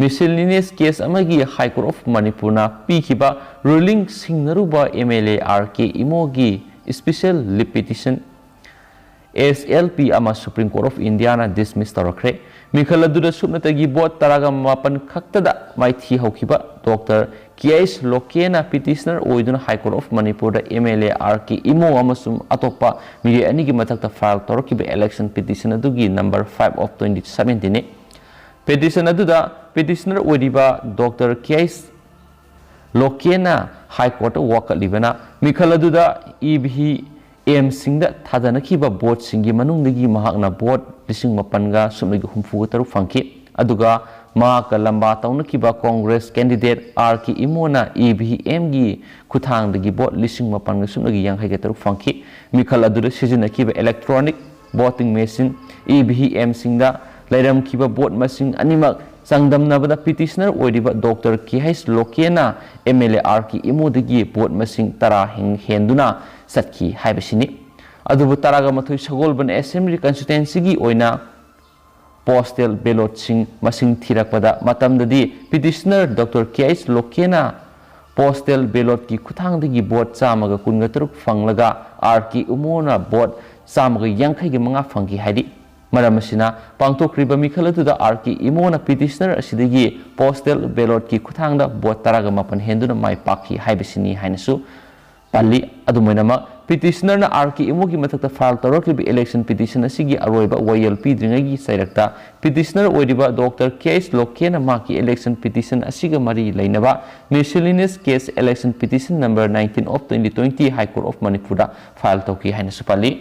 ꯃꯤꯁꯦꯂꯤꯅꯤꯌꯁ ꯀꯦꯁ ꯑꯃꯒꯤ ꯍꯥꯏ ꯀꯣꯔꯠ ꯑꯣꯐ ꯃꯅꯤꯄꯨꯔꯅ ꯄꯤꯈꯤꯕ ꯔꯨꯂꯤꯡ ꯁꯤꯡꯅꯔꯨꯕ M L A R K ꯏꯃꯣꯒꯤ special leave petition S L P ꯑꯃ ꯁꯨꯄ꯭ꯔꯤꯝ ꯀꯣꯔꯠ ꯑꯣꯐ ꯏꯟꯗꯤꯌꯥꯅ ꯗꯤꯁꯃꯤꯁ ꯇꯧꯔꯛꯈ꯭ꯔꯦ꯫ ꯃꯤꯈꯜ ꯑꯗꯨꯗ ꯁꯨꯞꯅꯇꯒꯤ ꯚꯣꯠ ꯇꯔꯥꯒ ꯃꯥꯄꯟ ꯈꯛꯇꯗ ꯃꯥꯏꯊꯤ ꯍꯧꯈꯤꯕ ꯗꯣꯛꯇꯔ ꯀꯦ ꯑꯩꯆ ꯂꯣꯀꯦꯅ ꯄꯤꯇꯤꯁꯅꯔ ꯑꯣꯏꯗꯨꯅ ꯍꯥꯏ ꯀꯣꯔꯠ ꯑꯣꯐ ꯃꯅꯤꯄꯨꯔꯗ M L A R K Imo ꯑꯃꯁꯨꯡ ꯑꯇꯣꯞꯄ ꯃꯤꯑꯣꯏ ꯑꯅꯤꯒꯤ ꯃꯊꯛꯇ ꯐꯥꯏꯜ ꯇꯧꯔꯛꯈꯤꯕ ꯏꯂꯦꯛꯁꯟ ꯄꯤꯇꯤꯁꯟ ꯑꯗꯨꯒꯤ ꯅꯝꯕꯔ ꯐꯥꯏꯚ ꯑꯣꯐ ꯇ꯭ꯋꯦꯟꯇꯤ ꯁꯚꯦꯟꯇꯤꯟꯅꯤ꯫ ꯄꯤꯇꯤꯁꯟ ꯑꯗꯨꯗ ꯄꯤꯇꯤꯁꯅꯔ ꯑꯣꯏꯔꯤꯕ ꯗꯣꯛꯇꯔ ꯀꯦ ꯑꯩꯆ ꯂꯣꯀꯦꯅ ꯍꯥꯏ ꯀꯣꯔꯠꯇ ꯋꯥꯀꯠꯂꯤꯕꯅ ꯃꯤꯈꯜ ꯑꯗꯨꯗ ꯏ ꯚꯤ ꯑꯦꯝꯁꯤꯡꯗ ꯊꯥꯗꯅꯈꯤꯕ ꯚꯣꯠꯁꯤꯡꯒꯤ ꯃꯅꯨꯡꯗꯒꯤ ꯃꯍꯥꯛꯅ ꯚꯣꯠ ꯂꯤꯁꯤꯡ ꯃꯥꯄꯟꯒ ꯁꯨꯞꯅꯒꯤ ꯍꯨꯝꯐꯨꯒ ꯇꯔꯨꯛ ꯐꯪꯈꯤ꯫ ꯑꯗꯨꯒ ꯃꯍꯥꯛꯀ ꯂꯝꯕꯥ ꯇꯧꯅꯈꯤꯕ ꯀꯣꯡꯒ꯭ꯔꯦꯁ ꯀꯦꯟꯗꯤꯗꯦꯠ ꯑꯥꯔ ꯀꯦ ꯏꯃꯣꯅ ꯏ ꯚꯤ ꯑꯦꯝꯒꯤ ꯈꯨꯠꯊꯥꯡꯗꯒꯤ ꯚꯣꯠ ꯂꯤꯁꯤꯡ ꯃꯥꯄꯟꯒ ꯁꯨꯞꯅꯒꯤ ꯌꯥꯡꯈꯩꯒ ꯇꯔꯨꯛ ꯐꯪꯈꯤ꯫ ꯃꯤꯈꯜ ꯑꯗꯨꯗ ꯁꯤꯖꯤꯟꯅꯈꯤꯕ electronic voting machine, E V ꯑꯦꯝꯁꯤꯡꯗ ꯂꯩꯔꯝꯈꯤꯕ ꯚꯣꯠ ꯃꯁꯤꯡ ꯑꯅꯤꯃꯛ ꯆꯥꯡꯗꯝꯅꯕꯗ ꯄꯤꯇꯤꯁꯅꯔ ꯑꯣꯏꯔꯤꯕ ꯗꯣꯛꯇꯔ ꯀꯦ ꯑꯩꯆ ꯂꯣꯀꯦꯅ M L A R K ꯏꯃꯣꯗꯒꯤ ꯚꯣꯠ ꯃꯁꯤꯡ ꯇꯔꯥ ꯍꯦꯟ-, ꯍꯦꯟꯗꯨꯅ ꯆꯠꯈꯤ ꯍꯥꯏꯕꯁꯤꯅꯤ꯫ ꯑꯗꯨꯕꯨ ꯇꯔꯥꯒ ꯃꯥꯊꯣꯏ ꯁꯒꯣꯜꯕꯟ ꯑꯦꯁꯦꯝꯕ꯭ꯂꯤ ꯀꯟꯁꯇꯤꯇ꯭ꯋꯦꯟꯁꯤꯒꯤ ꯑꯣꯏꯅ ꯄꯣꯁꯇꯦꯜ ꯕꯦꯂꯣꯠꯁꯤꯡ ꯃꯁꯤꯡ ꯊꯤꯔꯛꯄꯗ ꯃꯇꯝꯗꯗꯤ ꯄꯤꯇꯤꯁꯅꯔ ꯗꯣꯛꯇꯔ ꯀꯦ ꯑꯩꯆ ꯂꯣꯀꯦꯅ ꯄꯣꯁꯇꯦꯜ ꯕꯦꯂꯣꯠꯀꯤ ꯈꯨꯠꯊꯥꯡꯗꯒꯤ ꯚꯣꯠ ꯆꯥꯝꯃꯒ ꯀꯨꯟꯒ ꯇꯔꯨꯛ ꯐꯪꯂꯒ ꯑꯥꯔ ꯀꯦ ꯏꯃꯣꯅ ꯚꯣꯠ ꯆꯥꯝꯃꯒ ꯌꯥꯡꯈꯩꯒ ꯃꯉꯥ ꯐꯪꯈꯤ ꯍꯥꯏꯔꯤ꯫ ꯃꯔꯝ ꯑꯁꯤꯅ ꯄꯥꯡꯊꯣꯛꯈ꯭ꯔꯤꯕ ꯃꯤꯈꯜ ꯑꯗꯨꯗ ꯑꯥꯔ ꯀꯦ ꯏꯃꯣꯅ ꯄꯤꯇꯤꯁꯅꯔ ꯑꯁꯤꯗꯒꯤ ꯄꯣꯁꯇꯦꯜ ꯕꯦꯂꯣꯠꯀꯤ ꯈꯨꯠꯊꯥꯡꯗ ꯚꯣꯠ ꯇꯔꯥꯒ ꯃꯥꯄꯟ ꯍꯦꯟꯗꯨꯅ ꯃꯥꯏ ꯄꯥꯛꯈꯤ ꯍꯥꯏꯕꯁꯤꯅꯤ ꯍꯥꯏꯅꯁꯨ ꯄꯜꯂꯤ꯫ ꯑꯗꯨꯝ ꯑꯣꯏꯅꯃꯛ, ꯄꯤꯇꯤꯁꯅꯔꯅ ꯑꯥꯔ ꯀꯦ ꯏꯃꯣꯒꯤ ꯃꯊꯛꯇ ꯐꯥꯏꯜ ꯇꯧꯔꯛꯂꯤꯕ ꯏꯂꯦꯛꯁꯟ ꯄꯤꯇꯤꯁꯟ ꯑꯁꯤꯒꯤ ꯑꯔꯣꯏꯕ ꯋꯥꯌꯦꯜ ꯄꯤꯗ꯭ꯔꯤꯉꯩꯒꯤ ꯆꯩꯔꯛꯇ ꯄꯤꯇꯤꯁꯅꯔ ꯑꯣꯏꯔꯤꯕ ꯗꯣꯛꯇꯔ ꯀꯦ ꯑꯩꯆ ꯂꯣꯀꯦꯅ ꯃꯍꯥꯛꯀꯤ ꯏꯂꯦꯛꯁꯟ ꯄꯤꯇꯤꯁꯟ ꯑꯁꯤꯒ ꯃꯔꯤ ꯂꯩꯅꯕ miscellaneous case election petition number nineteen of twenty twenty High Court of ꯃꯅꯤꯄꯨꯔꯗ ꯐꯥꯏꯜ ꯇꯧꯈꯤ ꯍꯥꯏꯅꯁꯨ ꯄꯜꯂꯤ꯫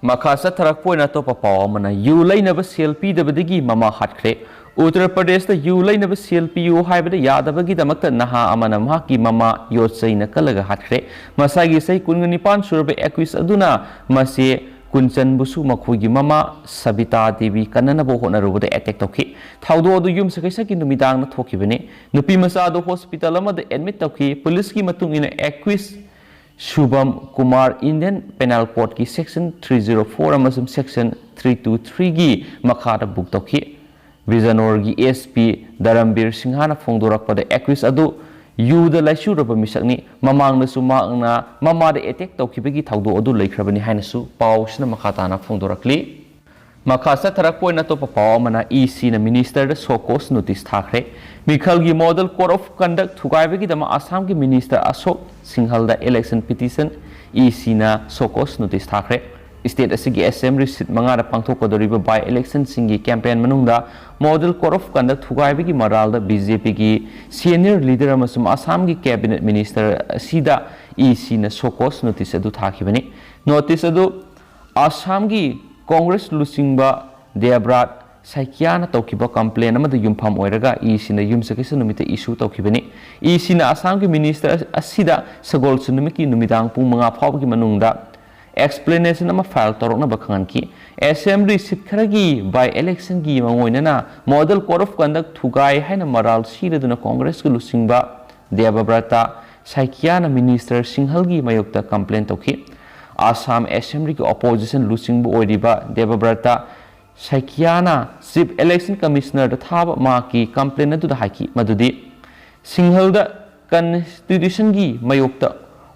ꯃꯈꯥ ꯆꯠꯊꯔꯛꯄ ꯑꯣꯏꯅ ꯑꯇꯣꯞꯄ ꯄꯥꯎ ꯑꯃꯅ, ꯌꯨ ꯂꯩꯅꯕ ꯁꯦꯜ ꯄꯤꯗꯕꯗꯒꯤ ꯃꯃꯥ ꯍꯥꯠꯈ꯭ꯔꯦ꯫ ꯎꯠꯇꯔ ꯄ꯭ꯔꯗꯦꯁꯇ ꯌꯨ ꯂꯩꯅꯕ ꯁꯦꯜ ꯄꯤꯌꯨ ꯍꯥꯏꯕꯗ ꯌꯥꯗꯕꯒꯤꯗꯃꯛꯇ ꯅꯍꯥ ꯑꯃꯅ ꯃꯍꯥꯛꯀꯤ ꯃꯃꯥ ꯌꯣꯠ ꯆꯩꯅ ꯀꯜꯂꯒ ꯍꯥꯠꯈ꯭ꯔꯦ꯫ ꯃꯁꯥꯒꯤ ꯆꯍꯤ ꯀꯨꯟꯒ ꯅꯤꯄꯥꯟ ꯁꯨꯔꯕ ꯑꯦꯀ꯭ꯋꯤꯁ ꯑꯗꯨꯅ ꯃꯆꯦ ꯀꯨꯟꯆꯟꯕꯨꯁꯨ ꯃꯈꯣꯏꯒꯤ ꯃꯃꯥ ꯁꯕꯤꯇꯥ ꯗꯦꯕꯤ ꯀꯟꯅꯅꯕ ꯍꯣꯠꯅꯔꯨꯕꯗ ꯑꯦꯇꯦꯛ ꯇꯧꯈꯤ꯫ ꯊꯧꯗꯣꯛ ꯑꯗꯨ ꯌꯨꯝꯁꯀꯩꯁ ꯅꯨꯃꯤꯗꯥꯡꯗ ꯊꯣꯛꯈꯤꯕꯅꯤ꯫ ꯅꯨꯄꯤ ꯃꯆꯥ ꯑꯗꯨ ꯍꯣꯁꯄꯤꯇꯥꯜ ꯑꯃꯗ ꯑꯦꯗꯃꯤꯠ ꯇꯧꯈꯤ꯫ ꯄꯨꯂꯤꯁꯀꯤ ꯃꯇꯨꯡ ꯏꯟꯅ, ꯑꯦꯀ꯭ꯋꯤꯁ ꯁꯨꯚꯝ Kumar Indian Penal Codeꯀꯤ Section three zero four ꯑꯃꯁꯨꯡ Section three two threeꯒꯤ ꯃꯈꯥꯗ ꯕꯨꯛ ꯇꯧꯈꯤ꯫ ꯕꯤꯖꯅꯣꯔꯒꯤ ꯑꯦꯁ ꯄꯤ ꯙꯔꯝꯕꯤꯔ ꯁꯤꯡꯍꯅ ꯐꯣꯡꯗꯣꯔꯛꯄꯗ, ꯑꯦꯀ꯭ꯋꯤꯁ ꯑꯗꯨ ꯌꯨꯗ ꯂꯥꯏꯆꯨꯔꯕ ꯃꯤꯁꯛꯅꯤ꯫ ꯃꯃꯥꯡꯗꯁꯨ ꯃꯍꯥꯛꯅ ꯃꯃꯥꯗ ꯑꯦꯇꯦꯛ ꯇꯧꯈꯤꯕꯒꯤ ꯊꯧꯗꯣꯛ ꯑꯗꯨ ꯂꯩꯈ꯭ꯔꯕꯅꯤ ꯍꯥꯏꯅꯁꯨ ꯄꯥꯎꯁꯤꯅ ꯃꯈꯥ ꯇꯥꯅ ꯐꯣꯡꯗꯣꯔꯛꯂꯤ꯫ ꯃꯈꯥ ꯆꯠꯊꯔꯛꯄ ꯑꯣꯏꯅ ꯑꯇꯣꯞꯄ ꯄꯥꯎ ꯑꯃꯅ, ꯏ ꯁꯤꯅ ꯃꯤꯅꯤꯁꯇꯔꯗ ꯁꯣ ꯀꯣꯁ ꯅꯣꯇꯤꯁ ꯊꯥꯈ꯭ꯔꯦ꯫ ꯃꯤꯈꯜꯒꯤ ꯃꯣꯗꯦꯜ ꯀꯣꯗ ꯑꯣꯐ ꯀꯟꯗꯛ ꯊꯨꯒꯥꯏꯕꯒꯤꯗꯃꯛ ꯑꯁꯥꯝꯒꯤ ꯃꯤꯅꯤꯁꯇꯔ ꯑꯁꯣꯛ ꯁꯤꯡꯍꯜꯗ ꯏꯂꯦꯛꯁꯟ ꯄꯤꯇꯤꯁꯟ ꯏ ꯁꯤꯅ ꯁꯣ ꯀꯣꯁ ꯅꯣꯇꯤꯁ ꯊꯥꯈ꯭ꯔꯦ꯫ ꯁ꯭ꯇꯦꯠ ꯑꯁꯤꯒꯤ ꯑꯦꯁꯦꯝꯕ꯭ꯂꯤ ꯁꯤꯠ ꯃꯉꯥꯗ ꯄꯥꯡꯊꯣꯛꯀꯗꯧꯔꯤꯕ ꯕꯥꯏ ꯏꯂꯦꯛꯁꯟꯁꯤꯡꯒꯤ ꯀꯦꯝꯄꯦꯟ ꯃꯅꯨꯡꯗ ꯃꯣꯗꯦꯜ ꯀꯣꯗ ꯑꯣꯐ ꯀꯟꯗꯛ ꯊꯨꯒꯥꯏꯕꯒꯤ ꯃꯔꯥꯜꯗ ꯕꯤ ꯖꯦ ꯄꯤꯒꯤ ꯁꯦꯅꯤꯌꯔ ꯂꯤꯗꯔ ꯑꯃꯁꯨꯡ ꯑꯁꯥꯝꯒꯤ ꯀꯦꯕꯤꯅꯦꯠ ꯃꯤꯅꯤꯁꯇꯔ ꯑꯁꯤꯗ ꯏ ꯁꯤꯅ ꯁꯣꯀꯣꯁ ꯅꯣꯇꯤꯁ ꯑꯗꯨ ꯊꯥꯈꯤꯕꯅꯤ꯫ ꯅꯣꯇꯤꯁ ꯑꯗꯨ ꯑꯁꯥꯝꯒꯤ ꯀꯣꯡꯒ꯭ꯔꯦꯁ ꯂꯨꯆꯤꯡꯕ ꯗꯦꯕ꯭ꯔꯥꯠ ꯁꯥꯏꯀꯤꯌꯥꯅ ꯇꯧꯈꯤꯕ ꯀꯝꯄ꯭ꯂꯦꯟ ꯑꯃꯗ ꯌꯨꯝꯐꯝ ꯑꯣꯏꯔꯒ ꯏ ꯁꯤꯅ ꯌꯨꯝꯁꯀꯩꯁ ꯅꯨꯃꯤꯠꯇ ꯏꯁꯨ ꯇꯧꯈꯤꯕꯅꯤ꯫ ꯏ ꯁꯤꯅ ꯑꯁꯥꯝꯒꯤ ꯃꯤꯅꯤꯁꯇꯔ ꯑꯁꯤꯗ ꯁꯒꯣꯜꯁꯦꯟ ꯅꯨꯃꯤꯠꯀꯤ ꯅꯨꯃꯤꯗꯥꯡ ꯄꯨꯡ ꯃꯉꯥ ꯐꯥꯎꯕꯒꯤ ꯃꯅꯨꯡꯗ ꯑꯦꯛꯁꯄ꯭ꯂꯦꯅꯦꯁꯟ ꯑꯃ ꯐꯥꯏꯜ ꯇꯧꯔꯛꯅꯕ ꯈꯪꯍꯟꯈꯤ꯫ ꯑꯦꯁꯦꯝꯕ꯭ꯂꯤ ꯁꯤꯠ ꯈꯔꯒꯤ ꯕꯥꯏ ꯏꯂꯦꯛꯁꯟꯒꯤ ꯃꯑꯣꯡ ꯑꯣꯏꯅꯅ ꯃꯣꯗꯦꯜ ꯀꯣꯗ ꯑꯣꯐ ꯀꯟꯗꯛ ꯊꯨꯒꯥꯏ ꯍꯥꯏꯅ ꯃꯔꯥꯜ ꯁꯤꯔꯗꯨꯅ ꯀꯣꯡꯒ꯭ꯔꯦꯁꯀꯤ ꯂꯨꯆꯤꯡꯕ ꯗꯦꯕꯕ꯭ꯔꯇ ꯁꯥꯏꯀꯤꯌꯥꯅ ꯃꯤꯅꯤꯁꯇꯔ ꯁꯤꯡꯍꯜꯒꯤ ꯃꯥꯌꯣꯛꯇ ꯀꯝꯄ꯭ꯂꯦꯟ ꯇꯧꯈꯤ꯫ ꯑꯁꯥꯝ ꯑꯦꯁꯦꯝꯕ꯭ꯂꯤꯒꯤ ꯑꯣꯄꯣꯖꯤꯁꯟ ꯂꯨꯆꯤꯡꯕ ꯑꯣꯏꯔꯤꯕ ꯗꯦꯕꯕ꯭ꯔꯇ ꯁꯥꯏꯀꯤꯌꯥꯅ ꯆꯤꯐ ꯏꯂꯦꯛꯁꯟ ꯀꯃꯤꯁꯅꯔꯗ ꯊꯥꯕ ꯃꯍꯥꯛꯀꯤ ꯀꯝꯄ꯭ꯂꯦꯟ ꯑꯗꯨꯗ ꯍꯥꯏꯈꯤ ꯃꯗꯨꯗꯤ ꯁꯤꯡꯍꯜꯗ ꯀꯟꯁꯇꯤꯇ꯭ꯌꯨꯁꯟꯒꯤ ꯃꯥꯌꯣꯛꯇ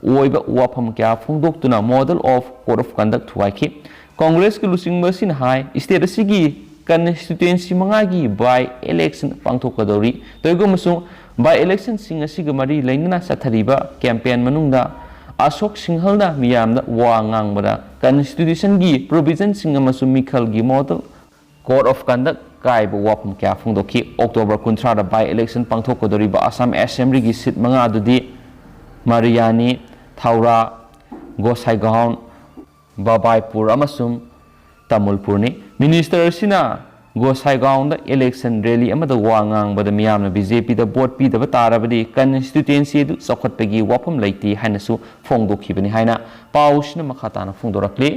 ꯑꯣꯏꯕ ꯋꯥꯐꯝ ꯀꯌꯥ ꯐꯣꯡꯗꯣꯛꯇꯨꯅ model of code of conduct ꯊꯨꯒꯥꯏꯈꯤ꯫ ꯀꯣꯡꯒ꯭ꯔꯦꯁꯀꯤ ꯂꯨꯆꯤꯡꯕ ꯑꯁꯤꯅ ꯍꯥꯏ, ꯁ꯭ꯇꯦꯠ ꯑꯁꯤꯒꯤ ꯀꯟꯁꯇꯤꯇ꯭ꯌꯨꯑꯦꯟꯁꯤ ꯃꯉꯥꯒꯤ ꯕꯥꯏ ꯏꯂꯦꯛꯁꯟ ꯄꯥꯡꯊꯣꯛꯀꯗꯧꯔꯤ꯫ ꯇꯧꯏꯒꯨꯝꯕꯁꯨꯡ ꯕꯥꯏ ꯏꯂꯦꯛꯁꯟꯁꯤꯡ ꯑꯁꯤꯒ ꯃꯔꯤ ꯂꯩꯅꯅ ꯆꯠꯊꯔꯤꯕ ꯀꯦꯝꯄꯦꯟ ꯃꯅꯨꯡꯗ ꯑꯁꯣꯛ ꯁꯤꯡꯍꯜꯅ ꯃꯤꯌꯥꯝꯗ ꯋꯥ ꯉꯥꯡꯕꯗ ꯀꯟꯁꯇꯤꯇ꯭ꯌꯨꯁꯟꯒꯤ ꯄ꯭ꯔꯣꯚꯤꯖꯟꯁꯤꯡ ꯑꯃꯁꯨꯡ ꯃꯤꯈꯜꯒꯤ ꯃꯣꯗꯦꯜ ꯀꯣꯗ ꯑꯣꯐ ꯀꯟꯗꯛ ꯀꯥꯏꯕ ꯋꯥꯐꯝ ꯀꯌꯥ ꯐꯣꯡꯗꯣꯛꯈꯤ꯫ ꯑꯣꯛꯇꯣꯕꯔ ꯀꯨꯟꯊ꯭ꯔꯥꯗ ꯕꯥꯏ ꯏꯂꯦꯛꯁꯟ ꯄꯥꯡꯊꯣꯛꯀꯗꯧꯔꯤꯕ ꯑꯁꯥꯝ ꯑꯦꯁꯦꯝꯕ꯭ꯂꯤꯒꯤ ꯁꯤꯠ ꯃꯉꯥ ꯑꯗꯨꯗꯤ ꯃꯔꯤꯌꯥꯅꯤ, ꯊꯧꯔꯥ, ꯒꯣꯁꯥꯏꯒꯥꯎꯟ, ꯕꯕꯥꯏꯄꯨꯔ ꯑꯃꯁꯨꯡ ꯇꯥꯃꯨꯜꯄꯨꯔꯅꯤ꯫ ꯃꯤꯅꯤꯁꯇꯔ ꯑꯁꯤꯅ ꯒꯣꯁꯥꯏꯒꯥꯎꯟꯗ ꯏꯂꯦꯛꯁꯟ ꯔꯦꯂꯤ ꯑꯃꯗ ꯋꯥ ꯉꯥꯡꯕꯗ ꯃꯤꯌꯥꯝꯅ ꯕꯤ ꯖꯦ ꯄꯤꯗ ꯚꯣꯠ ꯄꯤꯗꯕ ꯇꯥꯔꯕꯗꯤ ꯀꯟꯁꯇꯤꯇ꯭ꯌꯨꯑꯦꯟꯁꯤ ꯑꯗꯨ ꯆꯥꯎꯈꯠꯄꯒꯤ ꯋꯥꯐꯝ ꯂꯩꯇꯦ ꯍꯥꯏꯅꯁꯨ ꯐꯣꯡꯗꯣꯛꯈꯤꯕꯅꯤ ꯍꯥꯏꯅ ꯄꯥꯎꯁꯤꯅ ꯃꯈꯥ ꯇꯥꯅ ꯐꯣꯡꯗꯣꯔꯛꯂꯤ꯫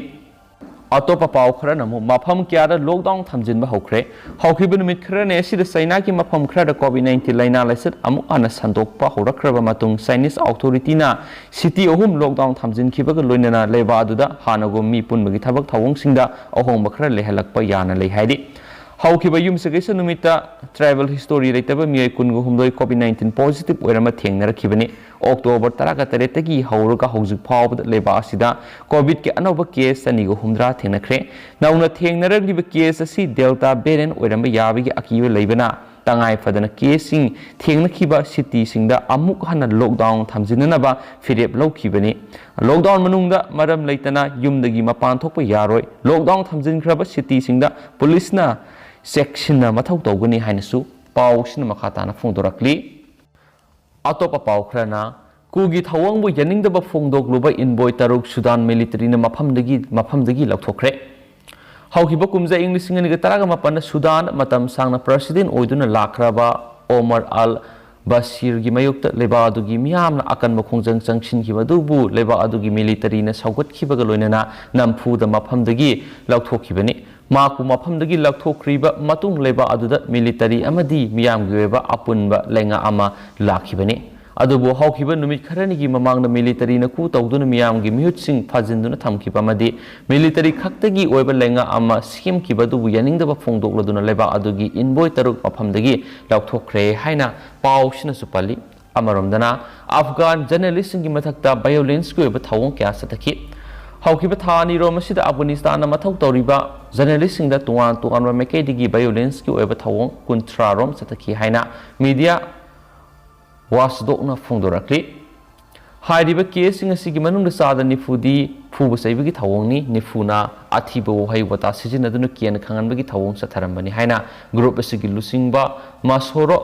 ꯑꯇꯣꯞꯄ ꯄꯥꯎ ꯈꯔꯅ ꯑꯃꯨꯛ ꯃꯐꯝ ꯀꯌꯥꯗ ꯂꯣꯛꯗꯥꯎꯟ ꯊꯝꯖꯤꯟꯕ ꯍꯧꯈ꯭ꯔꯦ꯫ ꯍꯧꯈꯤꯕ ꯅꯨꯃꯤꯠ ꯈꯔꯅꯤ ꯑꯁꯤꯗ ꯆꯩꯅꯥꯒꯤ ꯃꯐꯝ ꯈꯔꯗ ꯀꯣꯚꯤꯗ ꯅꯥꯏꯟꯇꯤꯟ ꯂꯥꯏꯅꯥ ꯂꯥꯏꯆꯠ ꯑꯃꯨꯛ ꯍꯟꯅ ꯁꯟꯗꯣꯛꯄ ꯍꯧꯔꯛꯈ꯭ꯔꯕ ꯃꯇꯨꯡ ꯆꯥꯏꯅꯤꯁ ꯑꯣꯊꯣꯔꯤꯇꯤꯅ ꯁꯤꯇꯤ ꯑꯍꯨꯝ ꯂꯣꯛꯗꯥꯎꯟ ꯊꯝꯖꯤꯟꯈꯤꯕꯒ ꯂꯣꯏꯅꯅ ꯂꯩꯕꯥꯛ ꯑꯗꯨꯗ ꯍꯥꯟꯅꯒꯨꯝ ꯃꯤ ꯄꯨꯟꯕꯒꯤ ꯊꯕꯛ ꯊꯧꯑꯣꯡꯁꯤꯡꯗ ꯑꯍꯣꯡꯕ ꯈꯔ ꯂꯩꯍꯜꯂꯛꯄ ꯌꯥꯅ ꯂꯩ ꯍꯥꯏꯔꯤ꯫ ꯍꯧꯈꯤꯕ ꯌꯨꯝꯁꯀꯩꯁ ꯅꯨꯃꯤꯠꯇ ꯇ꯭ꯔꯥꯏꯕꯦꯜ ꯍꯤꯁꯇꯣꯔꯤ ꯂꯩꯇꯕ ꯃꯤꯑꯣꯏ ꯀꯨꯟꯒ ꯍꯨꯝꯗꯣꯏ ꯀꯣꯚꯤꯗ ꯅꯥꯏꯟꯇꯤꯟ ꯄꯣꯖꯤꯇꯤꯚ ꯑꯣꯏꯔꯝꯕ ꯊꯦꯡꯅꯔꯛꯈꯤꯕꯅꯤ꯫ ꯑꯣꯛꯇꯣꯕꯔ ꯇꯔꯥꯒ ꯇꯔꯦꯠꯇꯒꯤ ꯍꯧꯔꯒ ꯍꯧꯖꯤꯛ ꯐꯥꯎꯕꯗ ꯂꯩꯕꯥꯛ ꯑꯁꯤꯗ ꯀꯣꯚꯤꯗꯀꯤ ꯑꯅꯧꯕ ꯀꯦꯁ ꯆꯅꯤꯒ ꯍꯨꯝꯗ꯭ꯔꯥ ꯊꯦꯡꯅꯈ꯭ꯔꯦ꯫ ꯅꯧꯅ ꯊꯦꯡꯅꯔꯛꯂꯤꯕ ꯀꯦꯁ ꯑꯁꯤ ꯗꯦꯜꯇꯥ ꯚꯦꯔꯤꯌꯟ ꯑꯣꯏꯔꯝꯕ ꯌꯥꯕꯒꯤ ꯑꯀꯤꯕ ꯂꯩꯕꯅ ꯇꯉꯥꯏ ꯐꯗꯅ ꯀꯦꯁꯁꯤꯡ ꯊꯦꯡꯅꯈꯤꯕ ꯁꯤꯇꯤꯁꯤꯡꯗ ꯑꯃꯨꯛ ꯍꯟꯅ ꯂꯣꯛꯗꯥꯎꯟ ꯊꯝꯖꯤꯟꯅꯅꯕ ꯐꯤꯔꯦꯞ ꯂꯧꯈꯤꯕꯅꯤ꯫ ꯂꯣꯛꯗꯥꯎꯟ ꯃꯅꯨꯡꯗ ꯃꯔꯝ ꯂꯩꯇꯅ ꯌꯨꯝꯗꯒꯤ ꯃꯄꯥꯟ ꯊꯣꯛꯄ ꯌꯥꯔꯣꯏ꯫ ꯂꯣꯛꯗꯥꯎꯟ ꯊꯝꯖꯤꯟꯈ꯭ꯔꯕ ꯁꯤꯇꯤꯁꯤꯡꯗ ꯄꯨꯂꯤꯁꯅ ꯆꯦꯛꯁꯤꯟꯅ ꯃꯊꯧ ꯇꯧꯒꯅꯤ ꯍꯥꯏꯅꯁꯨ ꯄꯥꯎꯁꯤꯅ ꯃꯈꯥ ꯇꯥꯅ ꯐꯣꯡꯗꯣꯔꯛꯂꯤ꯫ ꯑꯇꯣꯞꯄ ꯄꯥꯎ ꯈꯔꯅ, ꯀꯨꯒꯤ ꯊꯧꯑꯣꯡꯕꯨ ꯌꯥꯅꯤꯡꯗꯕ ꯐꯣꯡꯗꯣꯛꯂꯨꯕ ꯏꯟꯚꯣꯏ ꯇꯔꯨꯛ ꯁꯨꯗꯥꯟ ꯃꯤꯂꯤꯇꯔꯤꯅ ꯃꯐꯝꯗꯒꯤ, ꯃꯐꯝꯗꯒꯤ ꯂꯧꯊꯣꯛꯈ꯭ꯔꯦ꯫ ꯍꯧꯈꯤꯕ ꯀꯨꯝꯖꯥ ꯏꯪ ꯂꯤꯁꯤꯡ ꯑꯅꯤꯒ ꯇꯔꯥꯒ ꯃꯥꯄꯟꯗ ꯁꯨꯗꯥꯟ ꯃꯇꯝ ꯁꯥꯡꯅ ꯄ꯭ꯔꯁꯤꯗꯦꯟ ꯑꯣꯏꯗꯨꯅ ꯂꯥꯛꯈ꯭ꯔꯕ ꯑꯣꯃꯔ ꯑꯜ ꯕꯁꯤꯔꯒꯤ ꯃꯥꯌꯣꯛꯇ ꯂꯩꯕꯥꯛ ꯑꯗꯨꯒꯤ ꯃꯤꯌꯥꯝꯅ ꯑꯀꯟꯕ ꯈꯣꯡꯖꯪ ꯆꯪꯁꯤꯟꯈꯤꯕ ꯑꯗꯨꯕꯨ ꯂꯩꯕꯥꯛ ꯑꯗꯨꯒꯤ ꯃꯤꯂꯤꯇꯔꯤꯅ ꯁꯧꯒꯠꯈꯤꯕꯒ ꯂꯣꯏꯅꯅ ꯅꯝꯐꯨꯗ ꯃꯐꯝꯗꯒꯤ ꯂꯧꯊꯣꯛꯈꯤꯕꯅꯤ꯫ ꯃꯍꯥꯛꯄꯨ ꯃꯐꯝꯗꯒꯤ ꯂꯧꯊꯣꯛꯈ꯭ꯔꯤꯕ ꯃꯇꯨꯡ ꯂꯩꯕꯥꯛ ꯑꯗꯨꯗ ꯃꯤꯂꯤꯇꯔꯤ ꯑꯃꯗꯤ ꯃꯤꯌꯥꯝꯒꯤ ꯑꯣꯏꯕ ꯑꯄꯨꯟꯕ ꯂꯩꯉꯥꯛ ꯑꯃ ꯂꯥꯛꯈꯤꯕꯅꯤ꯫ ꯑꯗꯨꯕꯨ ꯍꯧꯈꯤꯕ ꯅꯨꯃꯤꯠ ꯈꯔꯅꯤꯒꯤ ꯃꯃꯥꯡꯗ ꯃꯤꯂꯤꯇꯔꯤꯅ ꯀꯨ ꯇꯧꯗꯨꯅ ꯃꯤꯌꯥꯝꯒꯤ ꯃꯤꯍꯨꯠꯁꯤꯡ ꯐꯥꯖꯤꯟꯗꯨꯅ ꯊꯝꯈꯤꯕ ꯑꯃꯗꯤ ꯃꯤꯂꯤꯇꯔꯤ ꯈꯛꯇꯒꯤ ꯑꯣꯏꯕ ꯂꯩꯉꯥꯛ ꯑꯃ ꯁꯦꯝꯈꯤꯕ ꯑꯗꯨꯕꯨ ꯌꯥꯅꯤꯡꯗꯕ ꯐꯣꯡꯗꯣꯛꯂꯗꯨꯅ ꯂꯩꯕꯥꯛ ꯑꯗꯨꯒꯤ ꯏꯟꯚꯣꯏ ꯇꯔꯨꯛ ꯃꯐꯝꯗꯒꯤ ꯂꯧꯊꯣꯛꯈ꯭ꯔꯦ ꯍꯥꯏꯅ ꯄꯥꯎꯁꯤꯅꯁꯨ ꯄꯜꯂꯤ꯫ ꯑꯃꯔꯣꯝꯗꯅ, ꯑꯐꯒꯥꯟ ꯖꯔꯅꯦꯂꯤꯁꯁꯤꯡꯒꯤ ꯃꯊꯛꯇ ꯚꯥꯏꯑꯣꯂꯦꯟꯁꯀꯤ ꯑꯣꯏꯕ ꯊꯧꯑꯣꯡ ꯀꯌꯥ ꯆꯠꯊꯈꯤ꯫ ꯍꯧꯈꯤꯕ ꯊꯥ ꯑꯅꯤꯔꯣꯝ ꯑꯁꯤꯗ ꯑꯐꯒꯥꯅꯤꯁꯇꯥꯟꯗ ꯃꯊꯧ ꯇꯧꯔꯤꯕ ꯖꯔꯅꯦꯂꯤꯁꯁꯤꯡꯗ ꯇꯣꯉꯥꯟ ꯇꯣꯉꯥꯟꯕ ꯃꯥꯏꯀꯩꯗꯒꯤ ꯚꯥꯏꯑꯣꯂꯦꯟꯁꯀꯤ ꯑꯣꯏꯕ ꯊꯧꯑꯣꯡ ꯀꯨꯟꯊ꯭ꯔꯥ ꯔꯣꯝ ꯆꯠꯊꯈꯤ ꯍꯥꯏꯅ ꯃꯤꯗꯤꯌꯥ ꯋꯥꯆꯗꯣꯛꯅ ꯐꯣꯡꯗꯣꯔꯛꯂꯤ꯫ ꯍꯥꯏꯔꯤꯕ ꯀꯦꯁꯁꯤꯡ ꯑꯁꯤꯒꯤ ꯃꯅꯨꯡꯗ ꯆꯥꯗ ꯅꯤꯐꯨꯗꯤ ꯐꯨꯕ ꯆꯩꯕꯒꯤ ꯊꯧꯑꯣꯡꯅꯤ, ꯅꯤꯐꯨꯅ ꯑꯊꯤꯕ ꯋꯥꯍꯩ ꯋꯥꯇꯥ ꯁꯤꯖꯤꯟꯅꯗꯨꯅ ꯀꯤꯍꯟ ꯈꯪꯍꯟꯕꯒꯤ ꯊꯧꯑꯣꯡ ꯆꯠꯊꯔꯝꯕꯅꯤ ꯍꯥꯏꯅ ꯒ꯭ꯔꯨꯞ ꯑꯁꯤꯒꯤ ꯂꯨꯆꯤꯡꯕ ꯃꯥꯁꯣꯔꯣ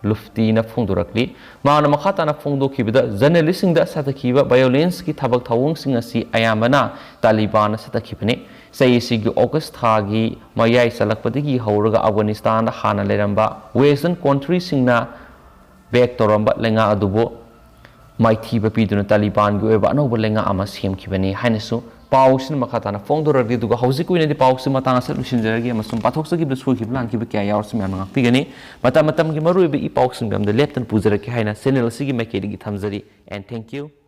ꯂꯨꯐꯇꯤꯅ ꯐꯣꯡꯗꯣꯔꯛꯂꯤ꯫ ꯃꯍꯥꯛꯅ ꯃꯈꯥ ꯇꯥꯅ ꯐꯣꯡꯗꯣꯛꯈꯤꯕꯗ, ꯖꯔꯅꯦꯂꯤꯁꯁꯤꯡꯗ ꯆꯠꯊꯈꯤꯕ ꯚꯥꯏꯑꯣꯂꯦꯟꯁꯀꯤ ꯊꯕꯛ ꯊꯧꯑꯣꯡꯁꯤꯡ ꯑꯁꯤ ꯑꯌꯥꯝꯕꯅ ꯇꯥꯂꯤꯕꯥꯟꯅ ꯆꯠꯊꯈꯤꯕꯅꯤ꯫ ꯆꯍꯤ ꯑꯁꯤꯒꯤ ꯑꯣꯒꯁ ꯊꯥꯒꯤ ꯃꯌꯥꯏ ꯆꯜꯂꯛꯄꯗꯒꯤ ꯍꯧꯔꯒ ꯑꯐꯒꯥꯅꯤꯁꯇꯥꯟꯗ ꯍꯥꯟꯅ ꯂꯩꯔꯝꯕ ꯋꯦꯁꯇꯔꯟ ꯀꯣꯟꯇ꯭ꯔꯤꯁꯤꯡꯅ ꯕꯦꯛ ꯇꯧꯔꯝꯕ ꯂꯩꯉꯥꯛ ꯑꯗꯨꯕꯨ ꯃꯥꯏꯊꯤꯕ ꯄꯤꯗꯨꯅ ꯇꯥꯂꯤꯕꯥꯟꯒꯤ ꯑꯣꯏꯕ ꯑꯅꯧꯕ ꯂꯩꯉꯥꯛ ꯑꯃ ꯁꯦꯝꯈꯤꯕꯅꯤ ꯍꯥꯏꯅꯁꯨ ꯄꯥꯎꯁꯤꯅ ꯃꯈꯥ ꯇꯥꯅ ꯐꯣꯡꯗꯣꯔꯛꯂꯤ꯫ ꯑꯗꯨꯒ ꯍꯧꯖꯤꯛꯀꯤ ꯑꯣꯏꯅꯗꯤ ꯄꯥꯎꯁꯤ ꯃꯇꯥꯡ ꯑꯁꯤꯗ ꯂꯣꯏꯁꯤꯟꯖꯔꯒꯦ ꯑꯃꯁꯨꯡ ꯄꯥꯊꯣꯛꯆꯈꯤꯕꯗ ꯁꯣꯏꯈꯤꯕ ꯂꯥꯟꯈꯤꯕ ꯀꯌꯥ ꯌꯥꯎꯔꯁꯨ ꯃꯌꯥꯝꯅ ꯉꯥꯛꯄꯤꯒꯅꯤ꯫ ꯃꯇꯝ ꯃꯇꯝꯒꯤ ꯃꯔꯨꯑꯣꯏꯕ ꯏ ꯄꯥꯎꯁꯤꯡ ꯃꯌꯥꯝꯗ ꯂꯦꯞꯇꯅ ꯄꯨꯖꯔꯛꯀꯦ ꯍꯥꯏꯅ ꯆꯦꯅꯦꯜ ꯑꯁꯤꯒꯤ ꯃꯥꯏꯀꯩꯗꯒꯤ ꯊꯝꯖꯔꯤ꯫ And thank you.